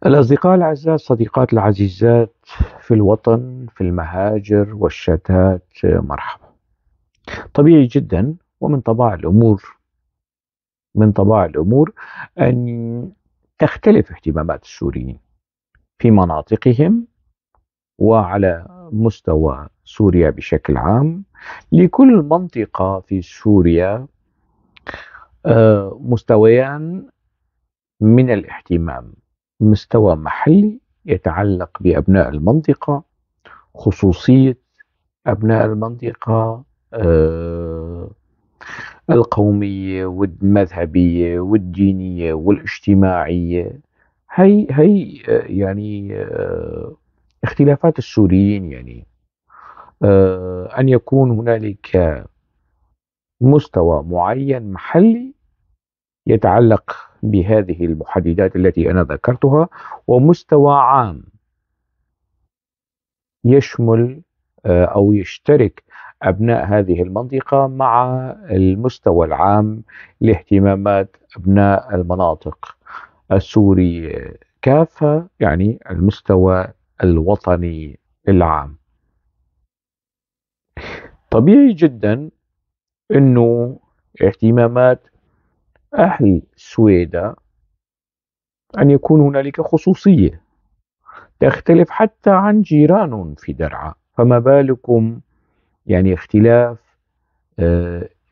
الأصدقاء الأعزاء، الصديقات العزيزات في الوطن، في المهاجر والشتات، مرحبا. طبيعي جدا ومن طباع الأمور، من طباع الأمور أن تختلف اهتمامات السوريين في مناطقهم وعلى مستوى سوريا بشكل عام. لكل منطقة في سوريا مستويان من الاهتمام: مستوى محلي يتعلق بأبناء المنطقة، خصوصية أبناء المنطقة، القومية والمذهبية والدينية والاجتماعية، هي اختلافات السوريين، أن يكون هنالك مستوى معين محلي يتعلق بهذه المحددات التي أنا ذكرتها، ومستوى عام يشمل، أو يشترك أبناء هذه المنطقة مع المستوى العام لاهتمامات أبناء المناطق السورية كافة، يعني المستوى الوطني العام. طبيعي جدا أنه اهتمامات أهل السويدة أن يكون هنالك خصوصية تختلف حتى عن جيرانهم في درعا، فما بالكم اختلاف،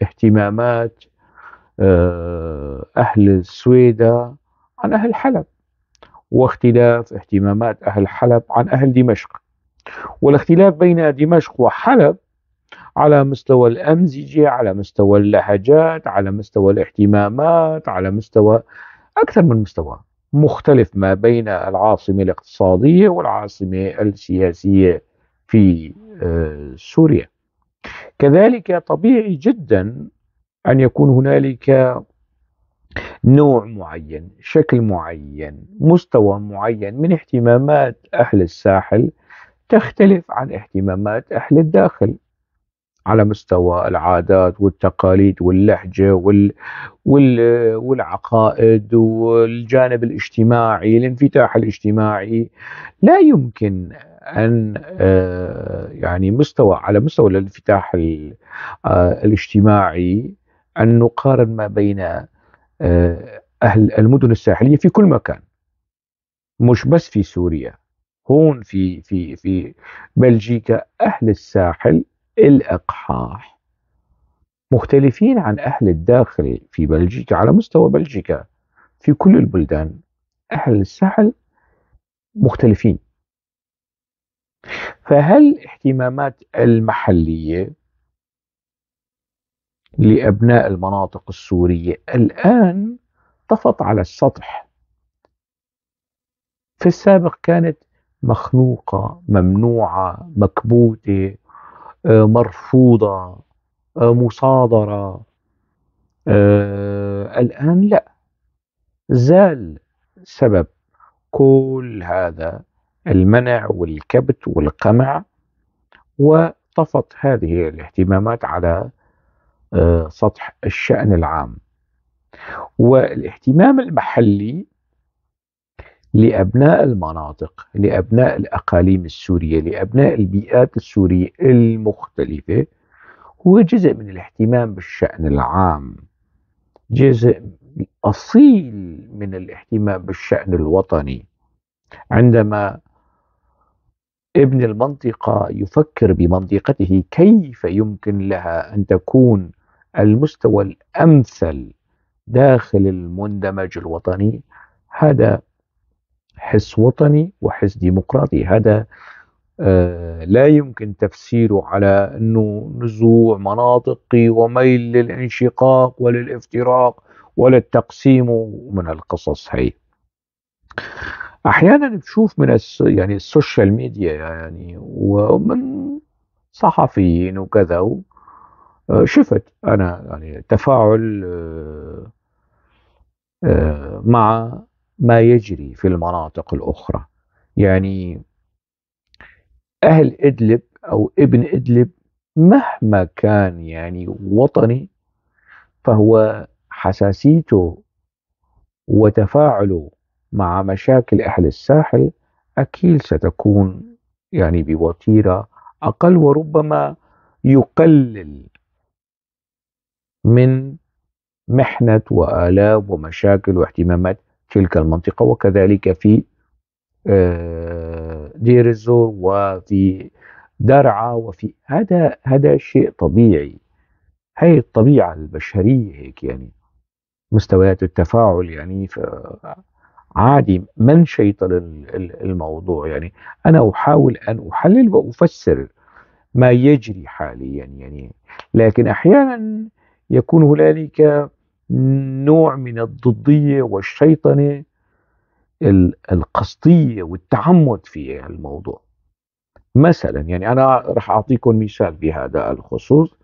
اهتمامات، أهل السويدة عن أهل حلب، واختلاف اهتمامات أهل حلب عن أهل دمشق، والاختلاف بين دمشق وحلب على مستوى الأمزجة، على مستوى اللهجات، على مستوى الاهتمامات، على مستوى أكثر من مستوى مختلف ما بين العاصمة الاقتصادية والعاصمة السياسية في سوريا. كذلك طبيعي جدا أن يكون هنالك نوع معين، شكل معين، مستوى معين من اهتمامات أهل الساحل تختلف عن اهتمامات أهل الداخل على مستوى العادات والتقاليد واللهجة والعقائد والجانب الاجتماعي، الانفتاح الاجتماعي. لا يمكن أن، يعني مستوى على مستوى الانفتاح الاجتماعي أن نقارن ما بين، أهل المدن الساحلية في كل مكان، مش بس في سوريا. هون في بلجيكا أهل الساحل الأقحاح مختلفين عن أهل الداخل في بلجيكا. على مستوى بلجيكا في كل البلدان أهل الساحل مختلفين. فهل اهتمامات المحلية لأبناء المناطق السورية الآن طفت على السطح؟ في السابق كانت مخنوقة، ممنوعة، مكبوتة، مرفوضة، مصادرة. الآن لا، زال سبب كل هذا المنع والكبت والقمع، وطفت هذه الاهتمامات على، سطح الشأن العام. والاهتمام المحلي لأبناء المناطق، لأبناء الأقاليم السورية، لأبناء البيئات السورية المختلفة، هو جزء من الاهتمام بالشأن العام، جزء أصيل من الاهتمام بالشأن الوطني. عندما ابن المنطقة يفكر بمنطقته كيف يمكن لها أن تكون المستوى الأمثل داخل المندمج الوطني، هذا حس وطني وحس ديمقراطي. هذا، لا يمكن تفسيره على أنه نزوع مناطقي وميل للانشقاق وللافتراق وللتقسيم ومن القصص هي. أحيانا بشوف من السوشيال ميديا ومن صحفيين وكذا، شفت أنا تفاعل، مع ما يجري في المناطق الأخرى. أهل إدلب أو ابن إدلب مهما كان وطني، فهو حساسيته وتفاعله مع مشاكل أهل الساحل أكيد ستكون يعني بوتيرة أقل، وربما يقلل من محنة وآلام ومشاكل واهتمامات تلك المنطقة، وكذلك في دير الزور وفي درعا وفي هذا شيء طبيعي. هي الطبيعة البشرية هيك، يعني مستويات التفاعل يعني عادي، من شيطن الموضوع. يعني أنا أحاول أن أحلل وأفسر ما يجري حاليا يعني، لكن أحيانا يكون هنالك نوع من الضدية والشيطنة القصدية والتعمد في الموضوع. مثلا يعني أنا رح أعطيكم مثال بهذا الخصوص.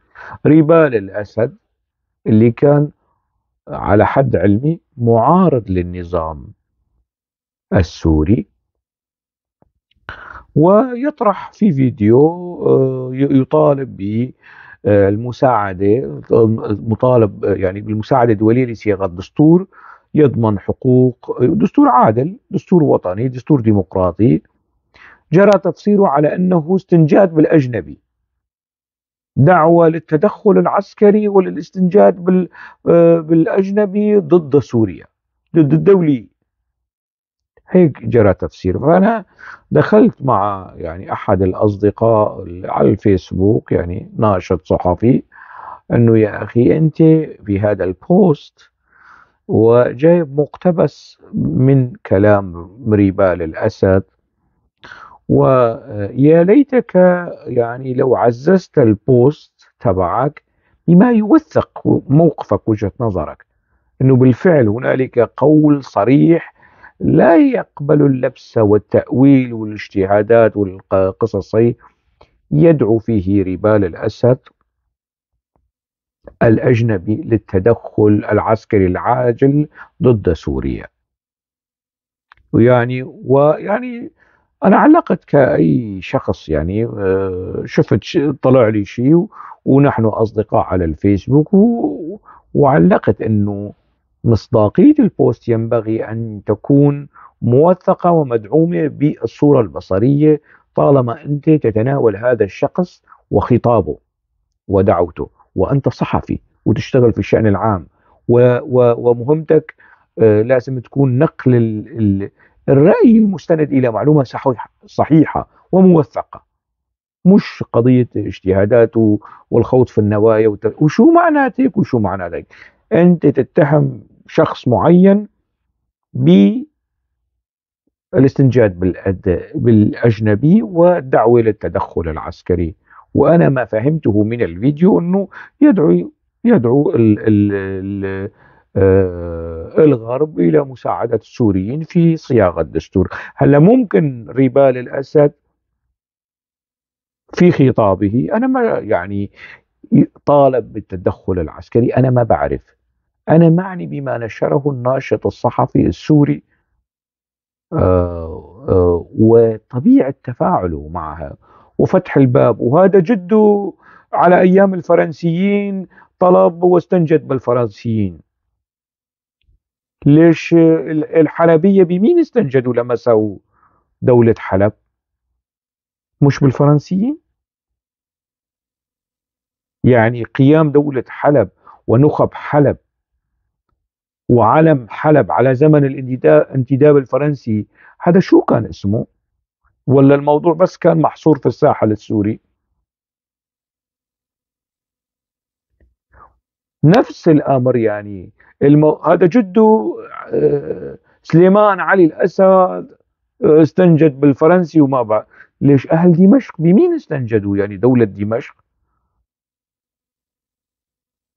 ريبال الأسد اللي كان على حد علمي معارض للنظام السوري، ويطرح في فيديو يطالب بالمساعدة، مطالب يعني بالمساعدة الدولية لصياغة دستور يضمن حقوق، دستور عادل، دستور وطني، دستور ديمقراطي. جرى تفسيره على أنه استنجاد بالأجنبي، دعوة للتدخل العسكري وللاستنجاد بالأجنبي ضد سوريا، ضد الدولي. هيك جرى تفسيره. فأنا دخلت مع يعني أحد الأصدقاء على الفيسبوك، يعني ناشط صحفي، أنه يا أخي أنت في هذا البوست وجايب مقتبس من كلام ريبال الأسد، ويا ليتك يعني لو عززت البوست تبعك بما يوثق موقفك وجهة نظرك، أنه بالفعل هنالك قول صريح لا يقبل اللبس والتأويل والاجتهادات والقصص، يدعو فيه ريبال الأسد الأجنبي للتدخل العسكري العاجل ضد سوريا. ويعني أنا علقت كأي شخص، يعني شفت طلع لي شيء ونحن أصدقاء على الفيسبوك، وعلقت أنه مصداقية البوست ينبغي أن تكون موثقة ومدعومة بالصورة البصرية طالما أنت تتناول هذا الشخص وخطابه ودعوته، وأنت صحفي وتشتغل في الشأن العام، ومهمتك لازم تكون نقل الرأي المستند إلى معلومة صحيحة وموثقة، مش قضية اجتهادات والخوض في النوايا وشو معناتك وشو معناتك. أنت تتهم شخص معين بالاستنجاد بالأجنبي والدعوة للتدخل العسكري، وأنا ما فهمته من الفيديو أنه يدعو الغرب إلى مساعدة السوريين في صياغة الدستور. هلا ممكن ريبال الأسد في خطابه أنا ما يعني طالب بالتدخل العسكري، أنا ما بعرف، أنا معني بما نشره الناشط الصحفي السوري وطبيعة تفاعله معها وفتح الباب. وهذا جده على أيام الفرنسيين طلب واستنجد بالفرنسيين. ليش الحلبية بمين استنجدوا لما سووا دولة حلب؟ مش بالفرنسيين؟ يعني قيام دولة حلب ونخب حلب وعلم حلب على زمن الانتداب الفرنسي، هذا شو كان اسمه؟ ولا الموضوع بس كان محصور في الساحل السوري؟ نفس الأمر يعني هذا جده سليمان علي الأسد استنجد بالفرنسي وما بعد. ليش أهل دمشق بمين استنجدوا؟ يعني دولة دمشق،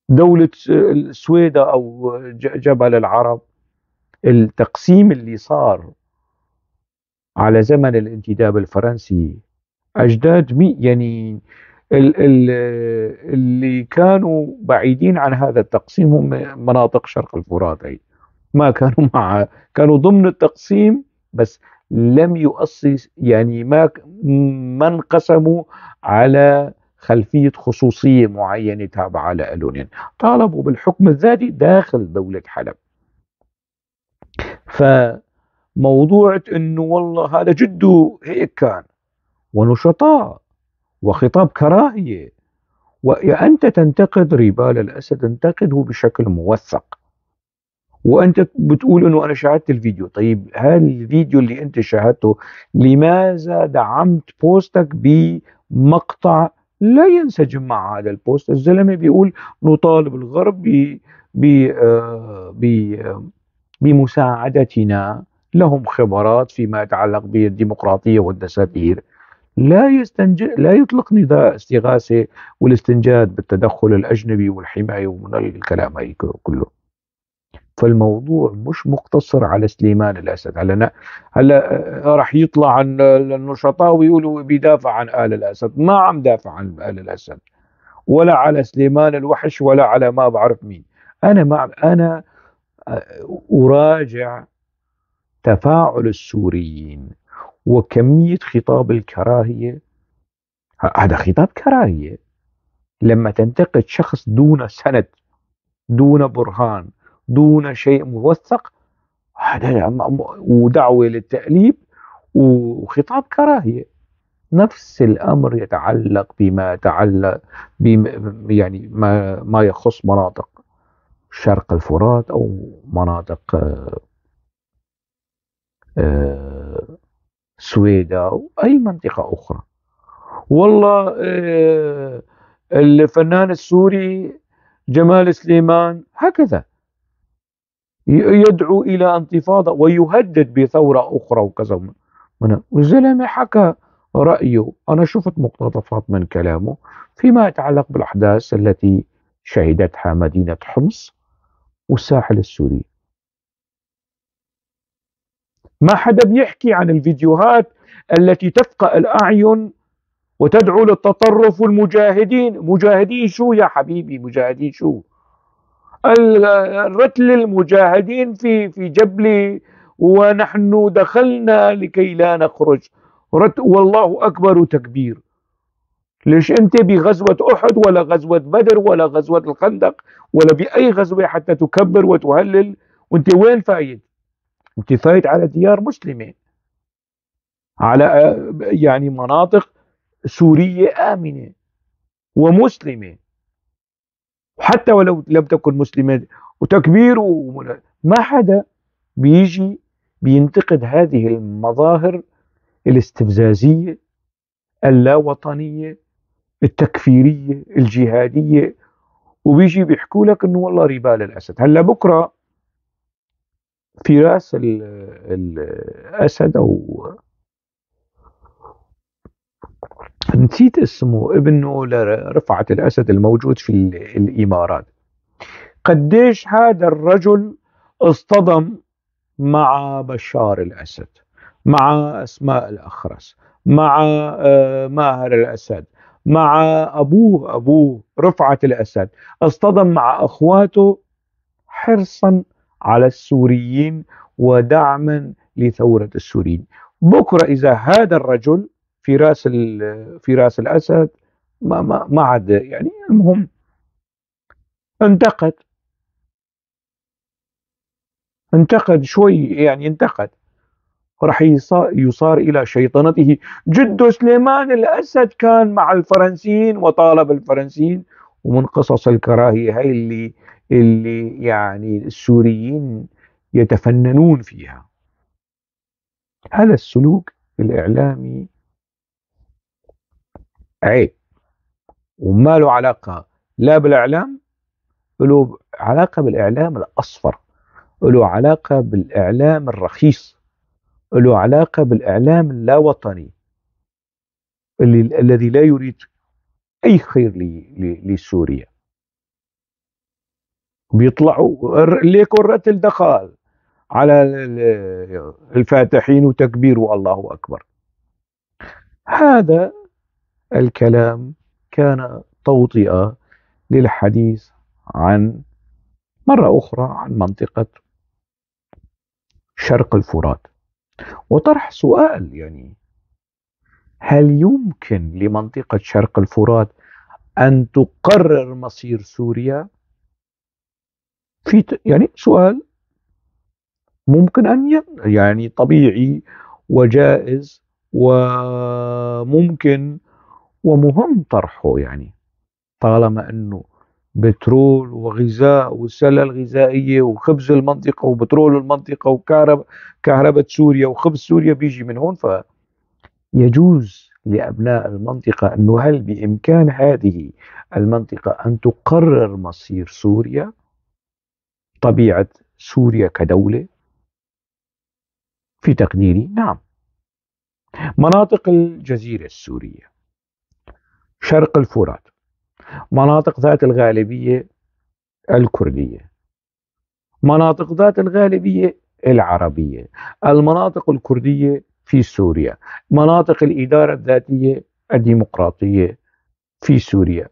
دولة السويدة أو جبل العرب. التقسيم اللي صار على زمن الانتداب الفرنسي، أجداد يعني اللي كانوا بعيدين عن هذا التقسيم هم مناطق شرق الفرات، هي ما كانوا مع، كانوا ضمن التقسيم بس لم يؤسس، يعني ما انقسموا على خلفية خصوصية معينة تابعة لألون، يعني طالبوا بالحكم الذاتي داخل دولة حلب. موضوع إنه والله هذا جده هيك كان، ونشطاء وخطاب كراهية. وأنت تنتقد ريبال الأسد، انتقده بشكل موثق، وأنت بتقول إنه أنا شاهدت الفيديو. طيب هذا الفيديو اللي أنت شاهدته لماذا دعمت بوستك بمقطع لا ينسجم مع هذا البوست؟ الزلمة بيقول نطالب الغرب بمساعدتنا، لهم خبرات فيما يتعلق بالديمقراطية والدساتير. لا يطلق نداء استغاثة والاستنجاد بالتدخل الأجنبي والحماية ومن الكلام هاي كله. فالموضوع مش مقتصر على سليمان الأسد. هلا راح يطلع عن النشطاء ويقولوا بيدافع عن آل الأسد. ما عم دافع عن آل الأسد ولا على سليمان الوحش ولا على ما بعرف مين. أنا أراجع تفاعل السوريين وكمية خطاب الكراهية. هذا خطاب كراهية لما تنتقد شخص دون سند، دون برهان، دون شيء موثق، هذا ودعوة للتأليب وخطاب كراهية. نفس الأمر يتعلق بما يتعلق يعني ما يخص مناطق شرق الفرات أو مناطق سويدا أو أي منطقة أخرى. والله الفنان السوري جمال سليمان هكذا يدعو إلى انتفاضة ويهدد بثورة أخرى وكذا. والزلمة حكى رأيه، أنا شفت مقتطفات من كلامه فيما يتعلق بالأحداث التي شهدتها مدينة حمص والساحل السوري. ما حدا بيحكي عن الفيديوهات التي تفقأ الأعين وتدعو للتطرف والمجاهدين. مجاهدين شو يا حبيبي؟ مجاهدين شو؟ الرتل المجاهدين في جبلي ونحن دخلنا لكي لا نخرج، والله أكبر تكبير. ليش أنت بغزوة أحد ولا غزوة بدر ولا غزوة الخندق ولا بأي غزوة حتى تكبر وتهلل؟ وأنت وين فايد؟ أنت فايد على ديار مسلمة، على مناطق سورية آمنة ومسلمة، وحتى ولو لم تكن مسلمة وتكبير ما حدا بيجي بينتقد هذه المظاهر الاستفزازية اللاوطنية التكفيرية الجهادية، وبيجي بيحكوا لك انه والله ريبال الاسد. هلا بكره فراس الاسد او نسيت اسمه، ابنه لرفعت الاسد الموجود في الامارات، قديش هذا الرجل اصطدم مع بشار الاسد، مع اسماء الاخرس، مع ماهر الاسد، مع ابوه رفعت الاسد، اصطدم مع اخواته حرصا على السوريين ودعما لثورة السوريين. بكرة اذا هذا الرجل في راس الاسد ما عاد يعني، المهم انتقد شوي، يعني انتقد، راح يصار إلى شيطنته. جده سليمان الأسد كان مع الفرنسيين وطالب الفرنسيين، ومن قصص الكراهية هاي اللي يعني السوريين يتفننون فيها. هذا السلوك الإعلامي عيب، وما له علاقة لا بالإعلام، له علاقة بالإعلام الأصفر، له علاقة بالإعلام الرخيص، له علاقة بالإعلام اللاوطني الذي لا يريد أي خير لسوريا. بيطلعوا ليكو الرتل دخل على الفاتحين وتكبير والله أكبر. هذا الكلام كان توطئة للحديث عن مرة أخرى عن منطقة شرق الفرات، وطرح سؤال يعني هل يمكن لمنطقة شرق الفرات أن تقرر مصير سوريا؟ في يعني سؤال ممكن أن يعني طبيعي وجائز وممكن ومهم طرحه، يعني طالما أنه بترول وغذاء والسلة الغذائية وخبز المنطقة وبترول المنطقة وكهرباء سوريا وخبز سوريا بيجي من هون، فيجوز لأبناء المنطقة أنه هل بإمكان هذه المنطقة أن تقرر مصير سوريا، طبيعة سوريا كدولة؟ في تقديري نعم. مناطق الجزيرة السورية، شرق الفرات، مناطق ذات الغالبية الكردية، مناطق ذات الغالبية العربية، المناطق الكردية في سوريا، مناطق الإدارة الذاتية الديمقراطية في سوريا،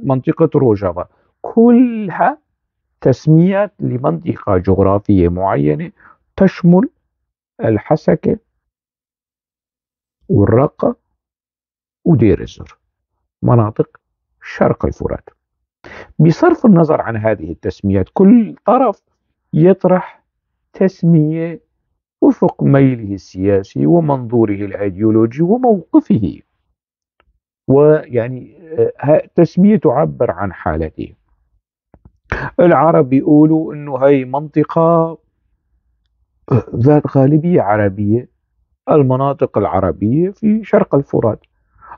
منطقة روجافا، كلها تسميات لمنطقة جغرافية معينة تشمل الحسكة والرقة ودير الزور، مناطق شرق الفرات. بصرف النظر عن هذه التسميات، كل طرف يطرح تسمية وفق ميله السياسي ومنظوره الأيديولوجي وموقفه، ويعني تسمية تعبر عن حالته. العرب بيقولوا إنه هي منطقة ذات غالبية عربية، المناطق العربية في شرق الفرات.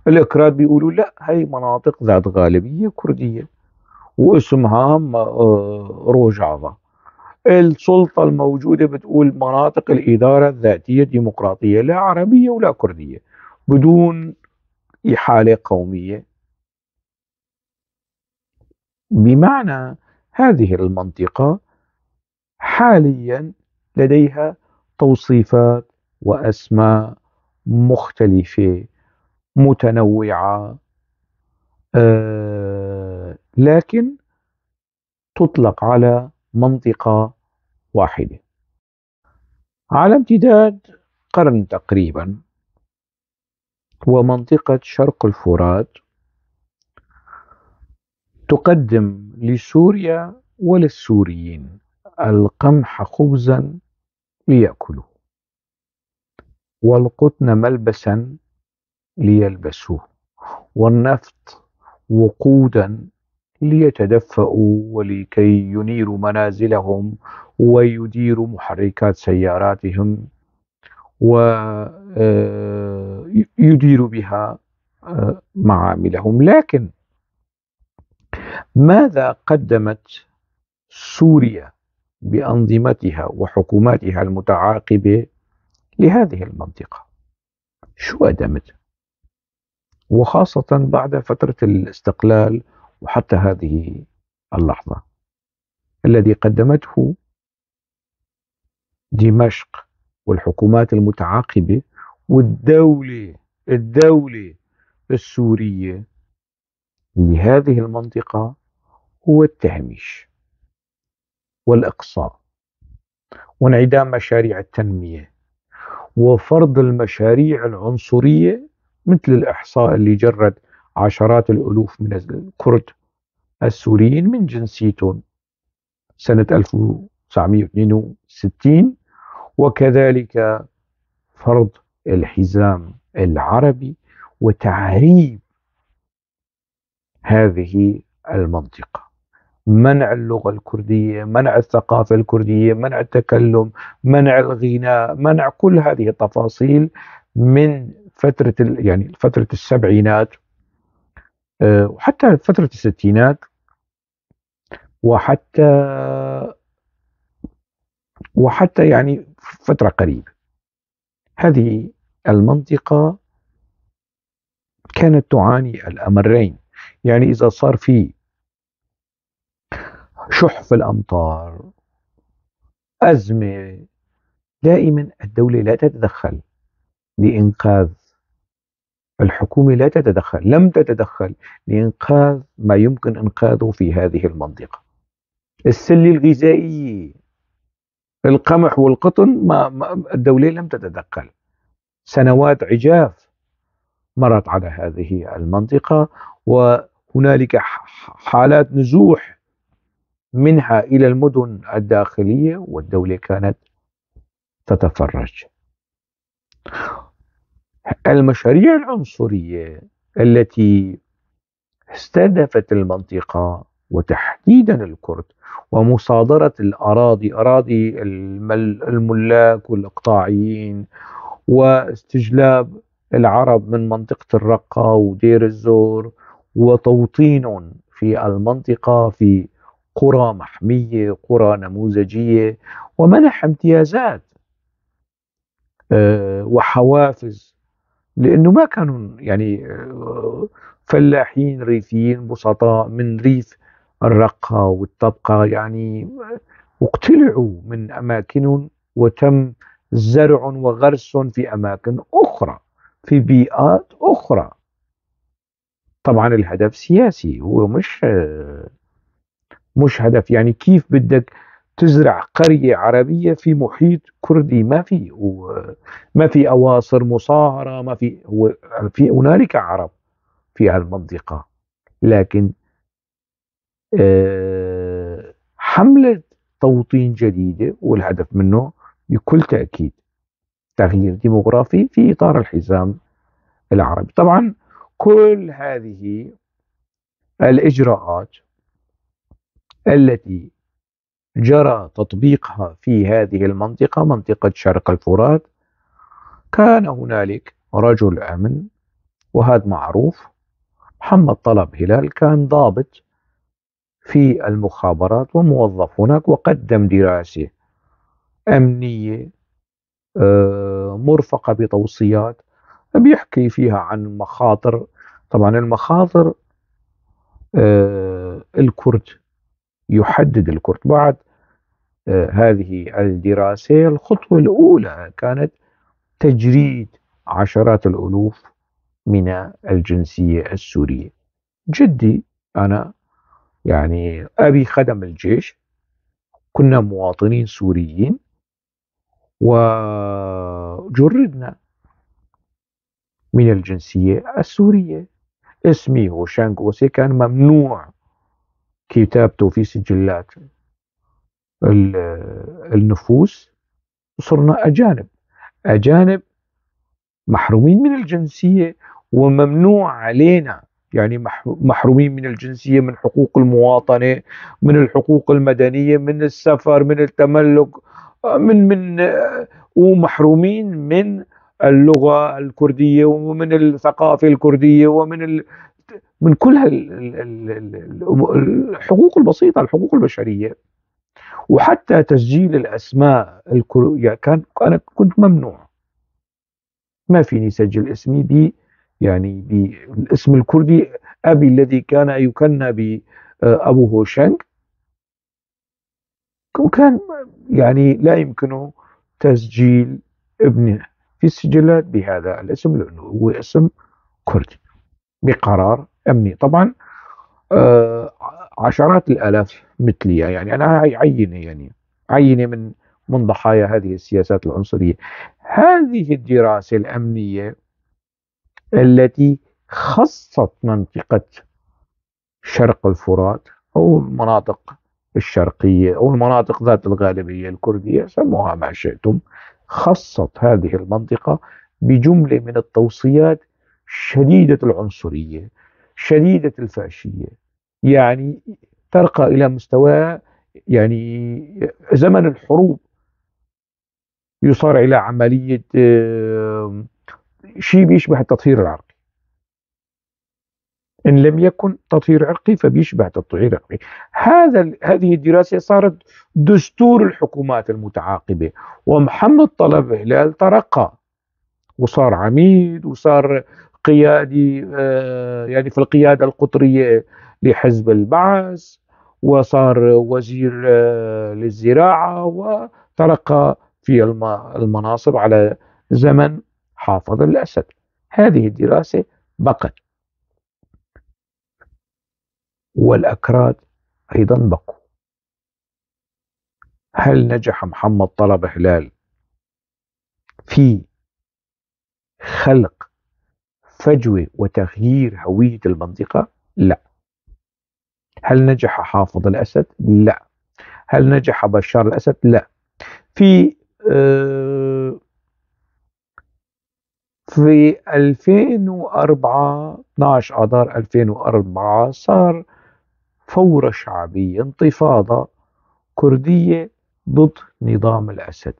الأكراد بيقولوا لا، هي مناطق ذات غالبية كردية واسمها روجافا. السلطة الموجودة بتقول مناطق الإدارة الذاتية الديمقراطية، لا عربية ولا كردية، بدون إحالة قومية. بمعنى هذه المنطقة حاليا لديها توصيفات وأسماء مختلفة متنوعة، لكن تطلق على منطقة واحدة. على امتداد قرن تقريبا، ومنطقة شرق الفرات تقدم لسوريا وللسوريين القمح خبزا ليأكلوه، والقطن ملبسا ليلبسوه، والنفط وقودا ليتدفئوا ولكي ينيروا منازلهم ويديروا محركات سياراتهم ويديروا بها معاملهم. لكن ماذا قدمت سوريا بأنظمتها وحكوماتها المتعاقبة لهذه المنطقة؟ شو قدمت؟ وخاصة بعد فترة الاستقلال وحتى هذه اللحظة، الذي قدمته دمشق والحكومات المتعاقبة والدولة السورية لهذه المنطقة هو التهميش والإقصاء وانعدام مشاريع التنمية وفرض المشاريع العنصرية مثل الإحصاء اللي جرد عشرات الألوف من الكرد السوريين من جنسيتهم سنة 1962، وكذلك فرض الحزام العربي وتعريب هذه المنطقة، منع اللغة الكردية، منع الثقافة الكردية، منع التكلم، منع الغناء، منع كل هذه التفاصيل من فترة يعني فترة السبعينات وحتى فترة الستينات وحتى يعني فترة قريبة. هذه المنطقة كانت تعاني الأمرين، يعني إذا صار في شح في الأمطار، أزمة، دائما الدولة لا تتدخل لإنقاذ، الحكومة لا تتدخل، لم تتدخل لإنقاذ ما يمكن إنقاذه في هذه المنطقة. السلة الغذائية، القمح والقطن، ما الدولة لم تتدخل. سنوات عجاف مرت على هذه المنطقة، وهنالك حالات نزوح منها إلى المدن الداخلية، والدولة كانت تتفرج. المشاريع العنصرية التي استهدفت المنطقة وتحديدا الكرد ومصادرة الأراضي، أراضي الملاك والإقطاعيين، واستجلاب العرب من منطقة الرقة ودير الزور وتوطينهم في المنطقة في قرى محمية، قرى نموذجية، ومنح امتيازات وحوافز، لأنه ما كانوا فلاحين ريفيين بسطاء من ريف الرقة والطبقة، واقتلعوا من أماكنهم وتم زرع وغرس في أماكن أخرى في بيئات أخرى. طبعا الهدف سياسي، هو مش هدف كيف بدك تزرع قرية عربية في محيط كردي ما في، ما في أواصر مصاهرة، ما في، هو في هنالك عرب في هالمنطقة، لكن حملة توطين جديدة والهدف منه بكل تأكيد تغيير ديموغرافي في إطار الحزام العربي. طبعا كل هذه الإجراءات التي جرى تطبيقها في هذه المنطقة، منطقة شرق الفرات، كان هنالك رجل أمن وهذا معروف، محمد طلب هلال، كان ضابط في المخابرات وموظف هناك، وقدم دراسة أمنية مرفقة بتوصيات بيحكي فيها عن مخاطر. طبعا المخاطر الكرد، يحدد الكرد بعد هذه الدراسة. الخطوة الأولى كانت تجريد عشرات الألوف من الجنسية السورية. جدي أنا أبي خدم الجيش، كنا مواطنين سوريين وجردنا من الجنسية السورية. اسمي هوشانغ أوسي كان ممنوع كتابته في سجلات النفوس، وصرنا أجانب محرومين من الجنسية وممنوع علينا، محرومين من الجنسية، من حقوق المواطنة، من الحقوق المدنية، من السفر، من التملك، ومحرومين من اللغة الكردية ومن الثقافة الكردية ومن من كل الحقوق البسيطة، الحقوق البشرية. وحتى تسجيل الأسماء يعني أنا كنت ممنوع، ما فيني سجل اسمي بالاسم الكردي. أبي الذي كان يكنى بأبو هوشنگ وكان لا يمكنه تسجيل ابنه في السجلات بهذا الاسم لأنه هو اسم كردي بقرار أمني. طبعا عشرات الآلاف مثلي، أنا عينة، عينة من ضحايا هذه السياسات العنصرية. هذه الدراسة الأمنية التي خصت منطقة شرق الفرات أو المناطق الشرقية أو المناطق ذات الغالبية الكردية، سموها ما شئتم، خصت هذه المنطقة بجملة من التوصيات شديدة العنصرية، شديدة الفاشية، ترقى إلى مستوى زمن الحروب، يصار إلى عملية شيء بيشبه التطهير العرقي. إن لم يكن تطهير عرقي فبيشبه تطهير عرقي. هذه الدراسة صارت دستور الحكومات المتعاقبة، ومحمد طلب هلال ترقى وصار عميد وصار قيادي، في القيادة القطرية لحزب البعث، وصار وزير للزراعة، وترقى في المناصب على زمن حافظ الأسد. هذه الدراسة بقت، والأكراد أيضا بقوا. هل نجح محمد طلب هلال في خلق فجوة وتغيير هوية المنطقة؟ لا. هل نجح حافظ الأسد؟ لا. هل نجح بشار الأسد؟ لا. في في 2004، 12 آذار 2004، صار فورة شعبية، انتفاضة كردية ضد نظام الأسد.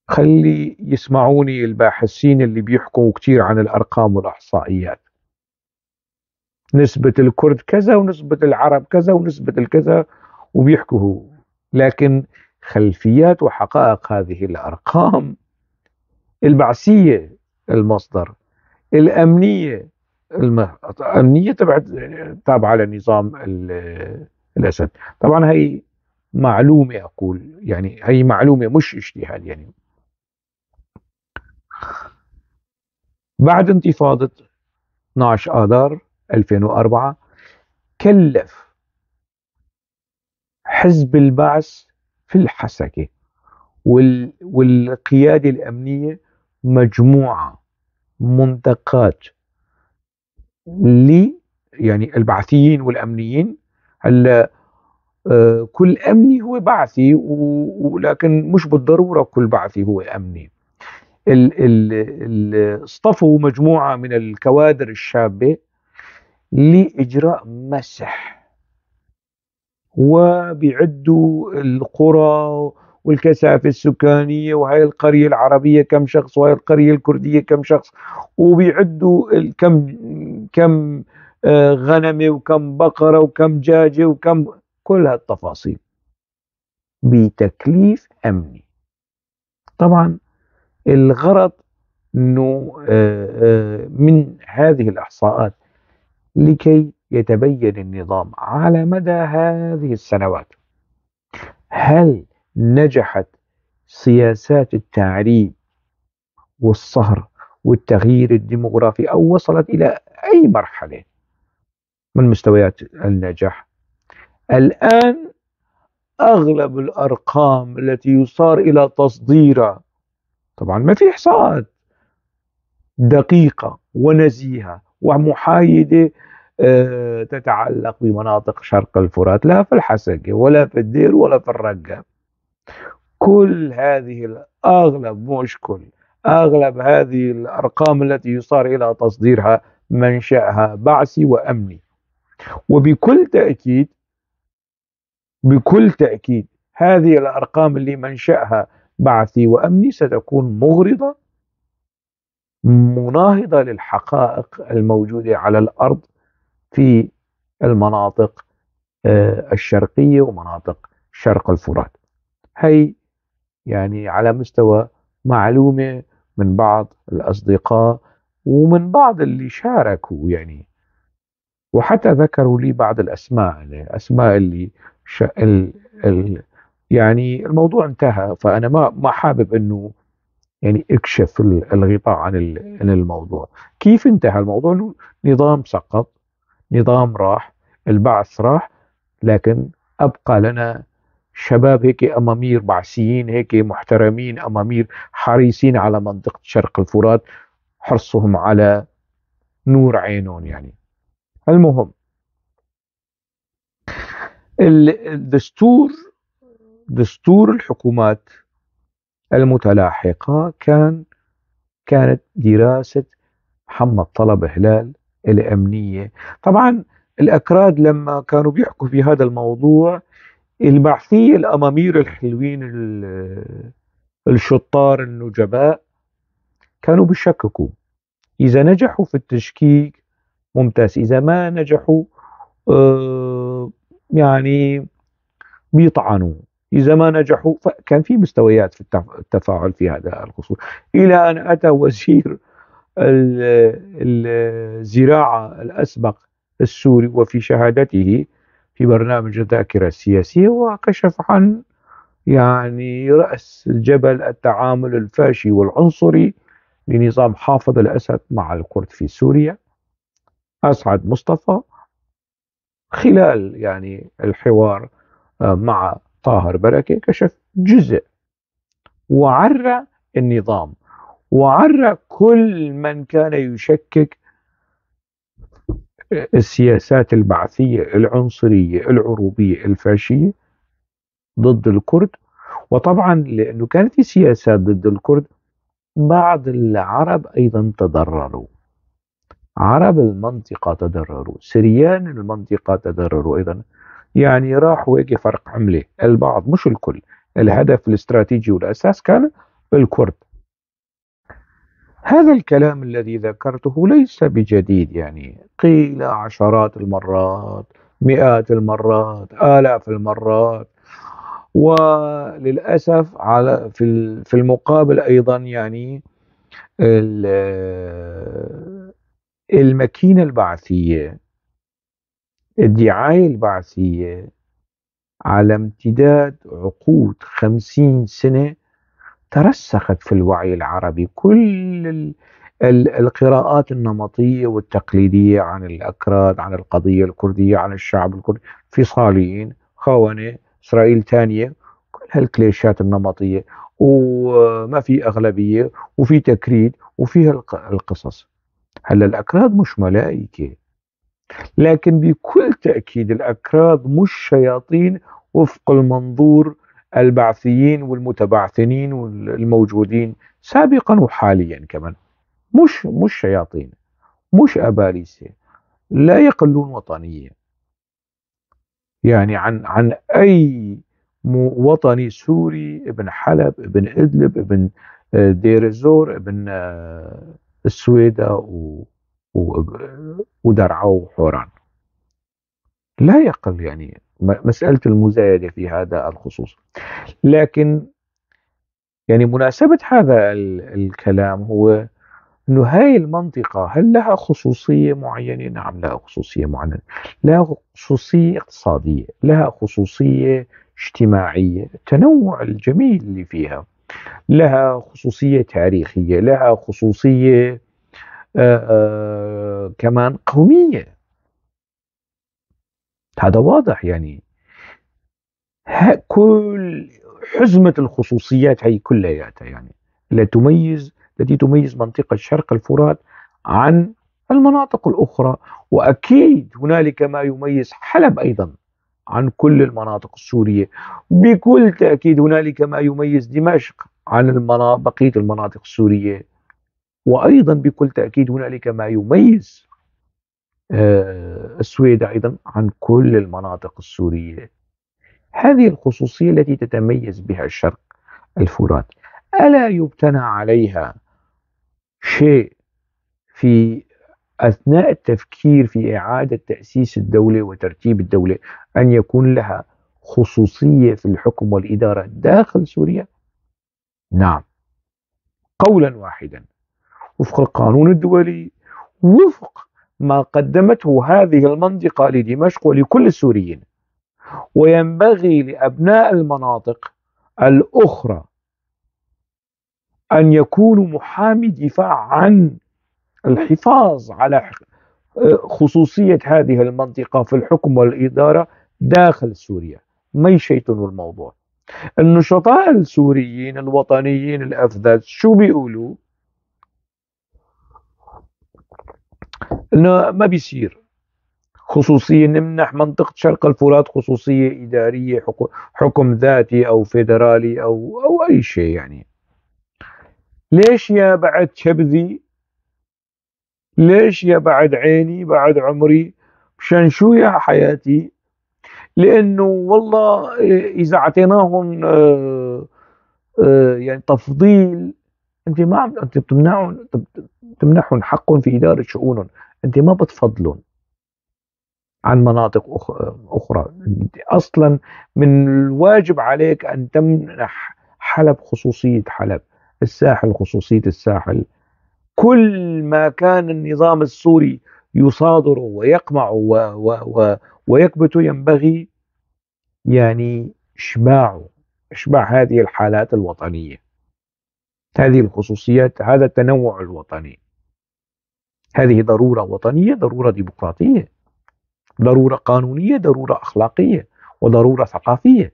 خلي يسمعوني الباحثين اللي بيحكوا كتير عن الأرقام والإحصائيات، نسبة الكرد كذا ونسبة العرب كذا ونسبة الكذا وبيحكوا، لكن خلفيات وحقائق هذه الأرقام البعثية المصدر، الأمنية الأمنية تابعة لنظام الأسد. طبعا هي معلومة، أقول يعني هي معلومة مش اجتهاد. بعد انتفاضة 12 آذار 2004 كلف حزب البعث في الحسكة والقيادة الأمنية مجموعة منتقات يعني البعثيين والأمنيين. هلا كل أمني هو بعثي، ولكن مش بالضرورة كل بعثي هو أمني. اصطفوا مجموعة من الكوادر الشابة لإجراء مسح، وبيعدوا القرى والكثافة السكانية، وهي القرية العربية كم شخص، وهي القرية الكردية كم شخص، وبيعدوا كم غنمة وكم بقرة وكم دجاجة وكم كل هالتفاصيل بتكليف أمني. طبعا الغرض أنه من هذه الإحصاءات لكي يتبين النظام على مدى هذه السنوات هل نجحت سياسات التعريب والصهر والتغيير الديموغرافي أو وصلت إلى أي مرحلة من مستويات النجاح. الآن أغلب الأرقام التي يصار إلى تصديرها، طبعا ما في إحصاءات دقيقة ونزيهة ومحايدة تتعلق بمناطق شرق الفرات، لا في الحسكة ولا في الدير ولا في الرقة. كل هذه الأغلب، مش كل، أغلب هذه الأرقام التي يصار إلى تصديرها منشأها بعثي وأمني. وبكل تأكيد، بكل تأكيد هذه الأرقام اللي منشأها بعثي وأمني ستكون مغرضة مناهضة للحقائق الموجودة على الأرض في المناطق الشرقية ومناطق شرق الفرات. هي يعني على مستوى معلومة من بعض الأصدقاء ومن بعض اللي شاركوا، يعني وحتى ذكروا لي بعض الأسماء، الأسماء اللي يعني الموضوع انتهى، فأنا ما حابب إنه يعني اكشف الغطاء عن الموضوع. كيف انتهى الموضوع؟ نظام سقط، نظام راح، البعث راح، لكن أبقى لنا شباب هيك أمامير بعثيين هيك محترمين، أمامير حريصين على منطقة شرق الفرات، حرصهم على نور عينهم. يعني المهم الدستور، دستور الحكومات المتلاحقة كانت دراسة محمد طلب هلال الأمنية. طبعا الأكراد لما كانوا بيحكوا في هذا الموضوع، البعثية الأمامير الحلوين الشطار النجباء كانوا بيشككوا، إذا نجحوا في التشكيك ممتاز، إذا ما نجحوا يعني بيطعنوا، إذا ما نجحوا. فكان في مستويات في التفاعل في هذا الخصوص، إلى أن أتى وزير الزراعة الأسبق السوري وفي شهادته في برنامج الذاكرة السياسية وكشف عن يعني رأس جبل التعامل الفاشي والعنصري لنظام حافظ الأسد مع الكرد في سوريا، أسعد مصطفى، خلال يعني الحوار مع طاهر بركة كشف جزء وعرى النظام وعرى كل من كان يشكك السياسات البعثية العنصرية العروبية الفاشية ضد الكرد، وطبعا لأنه كانت في سياسات ضد الكرد، بعض العرب أيضا تضرروا، عرب المنطقة تضرروا، سريان المنطقة تضرروا أيضا، راحوا هيك فرق عملة البعض مش الكل. الهدف الاستراتيجي والأساس كان الكرد. هذا الكلام الذي ذكرته ليس بجديد، قيل عشرات المرات، مئات المرات، آلاف المرات، وللأسف في المقابل أيضا الماكينة البعثية، الدعاية البعثية على امتداد عقود 50 سنة ترسخت في الوعي العربي. كل القراءات النمطية والتقليدية عن الأكراد، عن القضية الكردية، عن الشعب الكردي، انفصاليين، خونة، إسرائيل ثانية، كل هالكليشات النمطية، وما في أغلبية وفي تكريد وفيها القصص. هلا الأكراد مش ملائكة، لكن بكل تأكيد الأكراد مش شياطين وفق المنظور البعثيين والمتبعثنين والموجودين سابقا وحاليا كمان، مش شياطين، مش أباليسة، لا يقلون وطنية عن أي وطني سوري، ابن حلب، ابن إدلب، ابن دير الزور، ابن السويدة ودرعا وحوران، لا يقل مسألة المزايدة في هذا الخصوص. لكن مناسبة هذا الكلام هو أنه هاي المنطقة هل لها خصوصية معينة؟ نعم لها خصوصية معينة، لها خصوصية اقتصادية، لها خصوصية اجتماعية، التنوع الجميل اللي فيها، لها خصوصية تاريخية، لها خصوصية كمان قومية. هذا واضح، كل حزمة الخصوصيات هي كلياتها التي تميز منطقة شرق الفرات عن المناطق الأخرى. وأكيد هنالك ما يميز حلب أيضا عن كل المناطق السورية، بكل تأكيد هنالك ما يميز دمشق عن بقية المناطق السورية، وأيضا بكل تأكيد هنالك ما يميز السويدة أيضا عن كل المناطق السورية. هذه الخصوصية التي تتميز بها الشرق الفرات ألا يبتنى عليها شيء في أثناء التفكير في إعادة تأسيس الدولة وترتيب الدولة أن يكون لها خصوصية في الحكم والإدارة داخل سوريا؟ نعم، قولا واحدا، وفق القانون الدولي، وفق ما قدمته هذه المنطقة لدمشق ولكل السوريين. وينبغي لأبناء المناطق الأخرى أن يكونوا محامي دفاع عن الحفاظ على خصوصية هذه المنطقة في الحكم والإدارة داخل سوريا، ما يشيطنوا الموضوع. النشطاء السوريين الوطنيين الأفذاذ شو بيقولوا؟ إنه ما بيصير خصوصية نمنح منطقة شرق الفرات خصوصية إدارية، حكم ذاتي أو فيدرالي أو أي شيء. ليش يا بعد شبذي؟ ليش يا بعد عيني بعد عمري؟ مشان شو يا حياتي؟ لأنه والله إذا أعطيناهم تفضيل، أنت ما عم، أنت بتمنعهم حقهم في إدارة شؤونهم، أنت ما بتفضلهم عن مناطق أخرى. أصلا من الواجب عليك أن تمنح حلب خصوصية حلب، الساحل خصوصية الساحل. كل ما كان النظام السوري يصادره ويقمعه ويكبته ينبغي إشباع هذه الحالات الوطنية، هذه الخصوصيات، هذا التنوع الوطني. هذه ضرورة وطنية، ضرورة ديمقراطية، ضرورة قانونية، ضرورة أخلاقية، وضرورة ثقافية.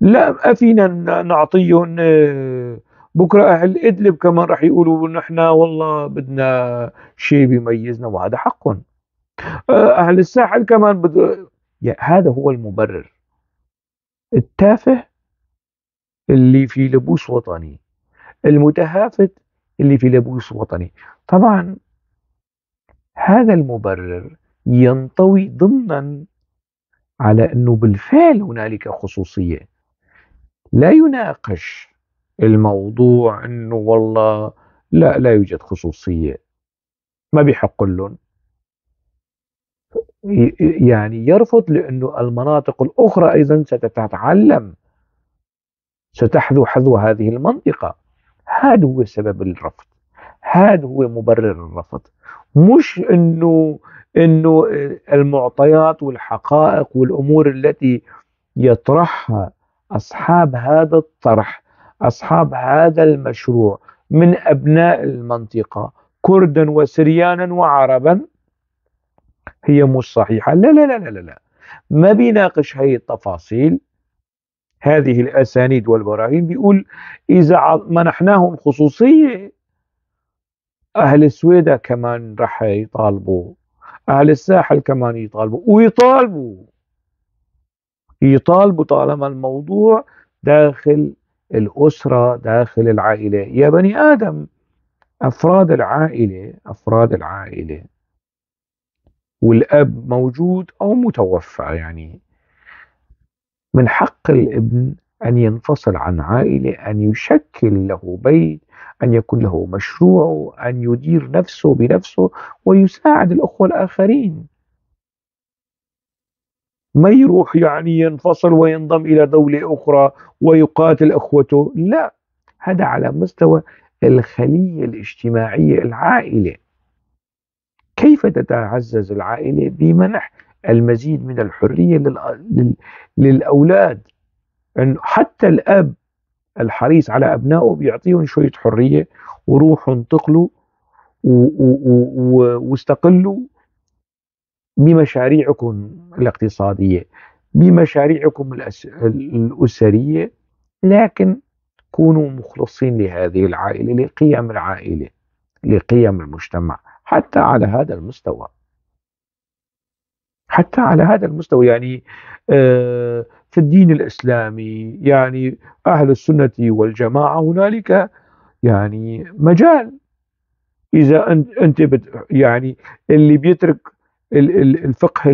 لا أفينا نعطيهم بكرة أهل إدلب كمان رح يقولوا نحن والله بدنا شيء بيميزنا، وهذا حقهم. أهل الساحل كمان هذا هو المبرر. التافه اللي في لبوس وطني، المتهافت اللي في لبوس وطني. طبعا هذا المبرر ينطوي ضمنا على أنه بالفعل هنالك خصوصية. لا يناقش الموضوع أنه والله لا يوجد خصوصية، ما بيحق لهم، يرفض لأنه المناطق الأخرى أيضا ستتعلم، ستحذو حذو هذه المنطقة. هذا هو سبب الرفض، هذا هو مبرر الرفض، مش إنه المعطيات والحقائق والأمور التي يطرحها أصحاب هذا الطرح، أصحاب هذا المشروع من أبناء المنطقة كردا وسريانا وعربا هي مش صحيحة. لا لا لا لا لا، ما بيناقش هاي التفاصيل، هذه الأسانيد والبراهين. بيقول إذا منحناهم خصوصية أهل السويدة كمان رح يطالبوا، أهل الساحل كمان يطالبوا، ويطالبوا يطالبوا طالما الموضوع داخل الأسرة، داخل العائلة. يا بني آدم، أفراد العائلة والأب موجود أو متوفى، من حق الابن أن ينفصل عن عائلة، أن يشكل له بيت، أن يكون له مشروع، أن يدير نفسه بنفسه ويساعد الأخوة الآخرين. ما يروح ينفصل وينضم إلى دولة أخرى ويقاتل أخوته، لا، هذا على مستوى الخلية الاجتماعية، العائلة. كيف تتعزز العائلة؟ بمنح المزيد من الحرية للأولاد. أنه حتى الأب الحريص على أبنائه بيعطيهم شوية حرية، وروحوا انتقلوا واستقلوا بمشاريعكم الاقتصادية، بمشاريعكم الأسرية، لكن كونوا مخلصين لهذه العائلة، لقيم العائلة، لقيم المجتمع، حتى على هذا المستوى. حتى على هذا المستوى في الدين الإسلامي أهل السنة والجماعة هنالك مجال. إذا أنت يعني اللي بيترك الفقه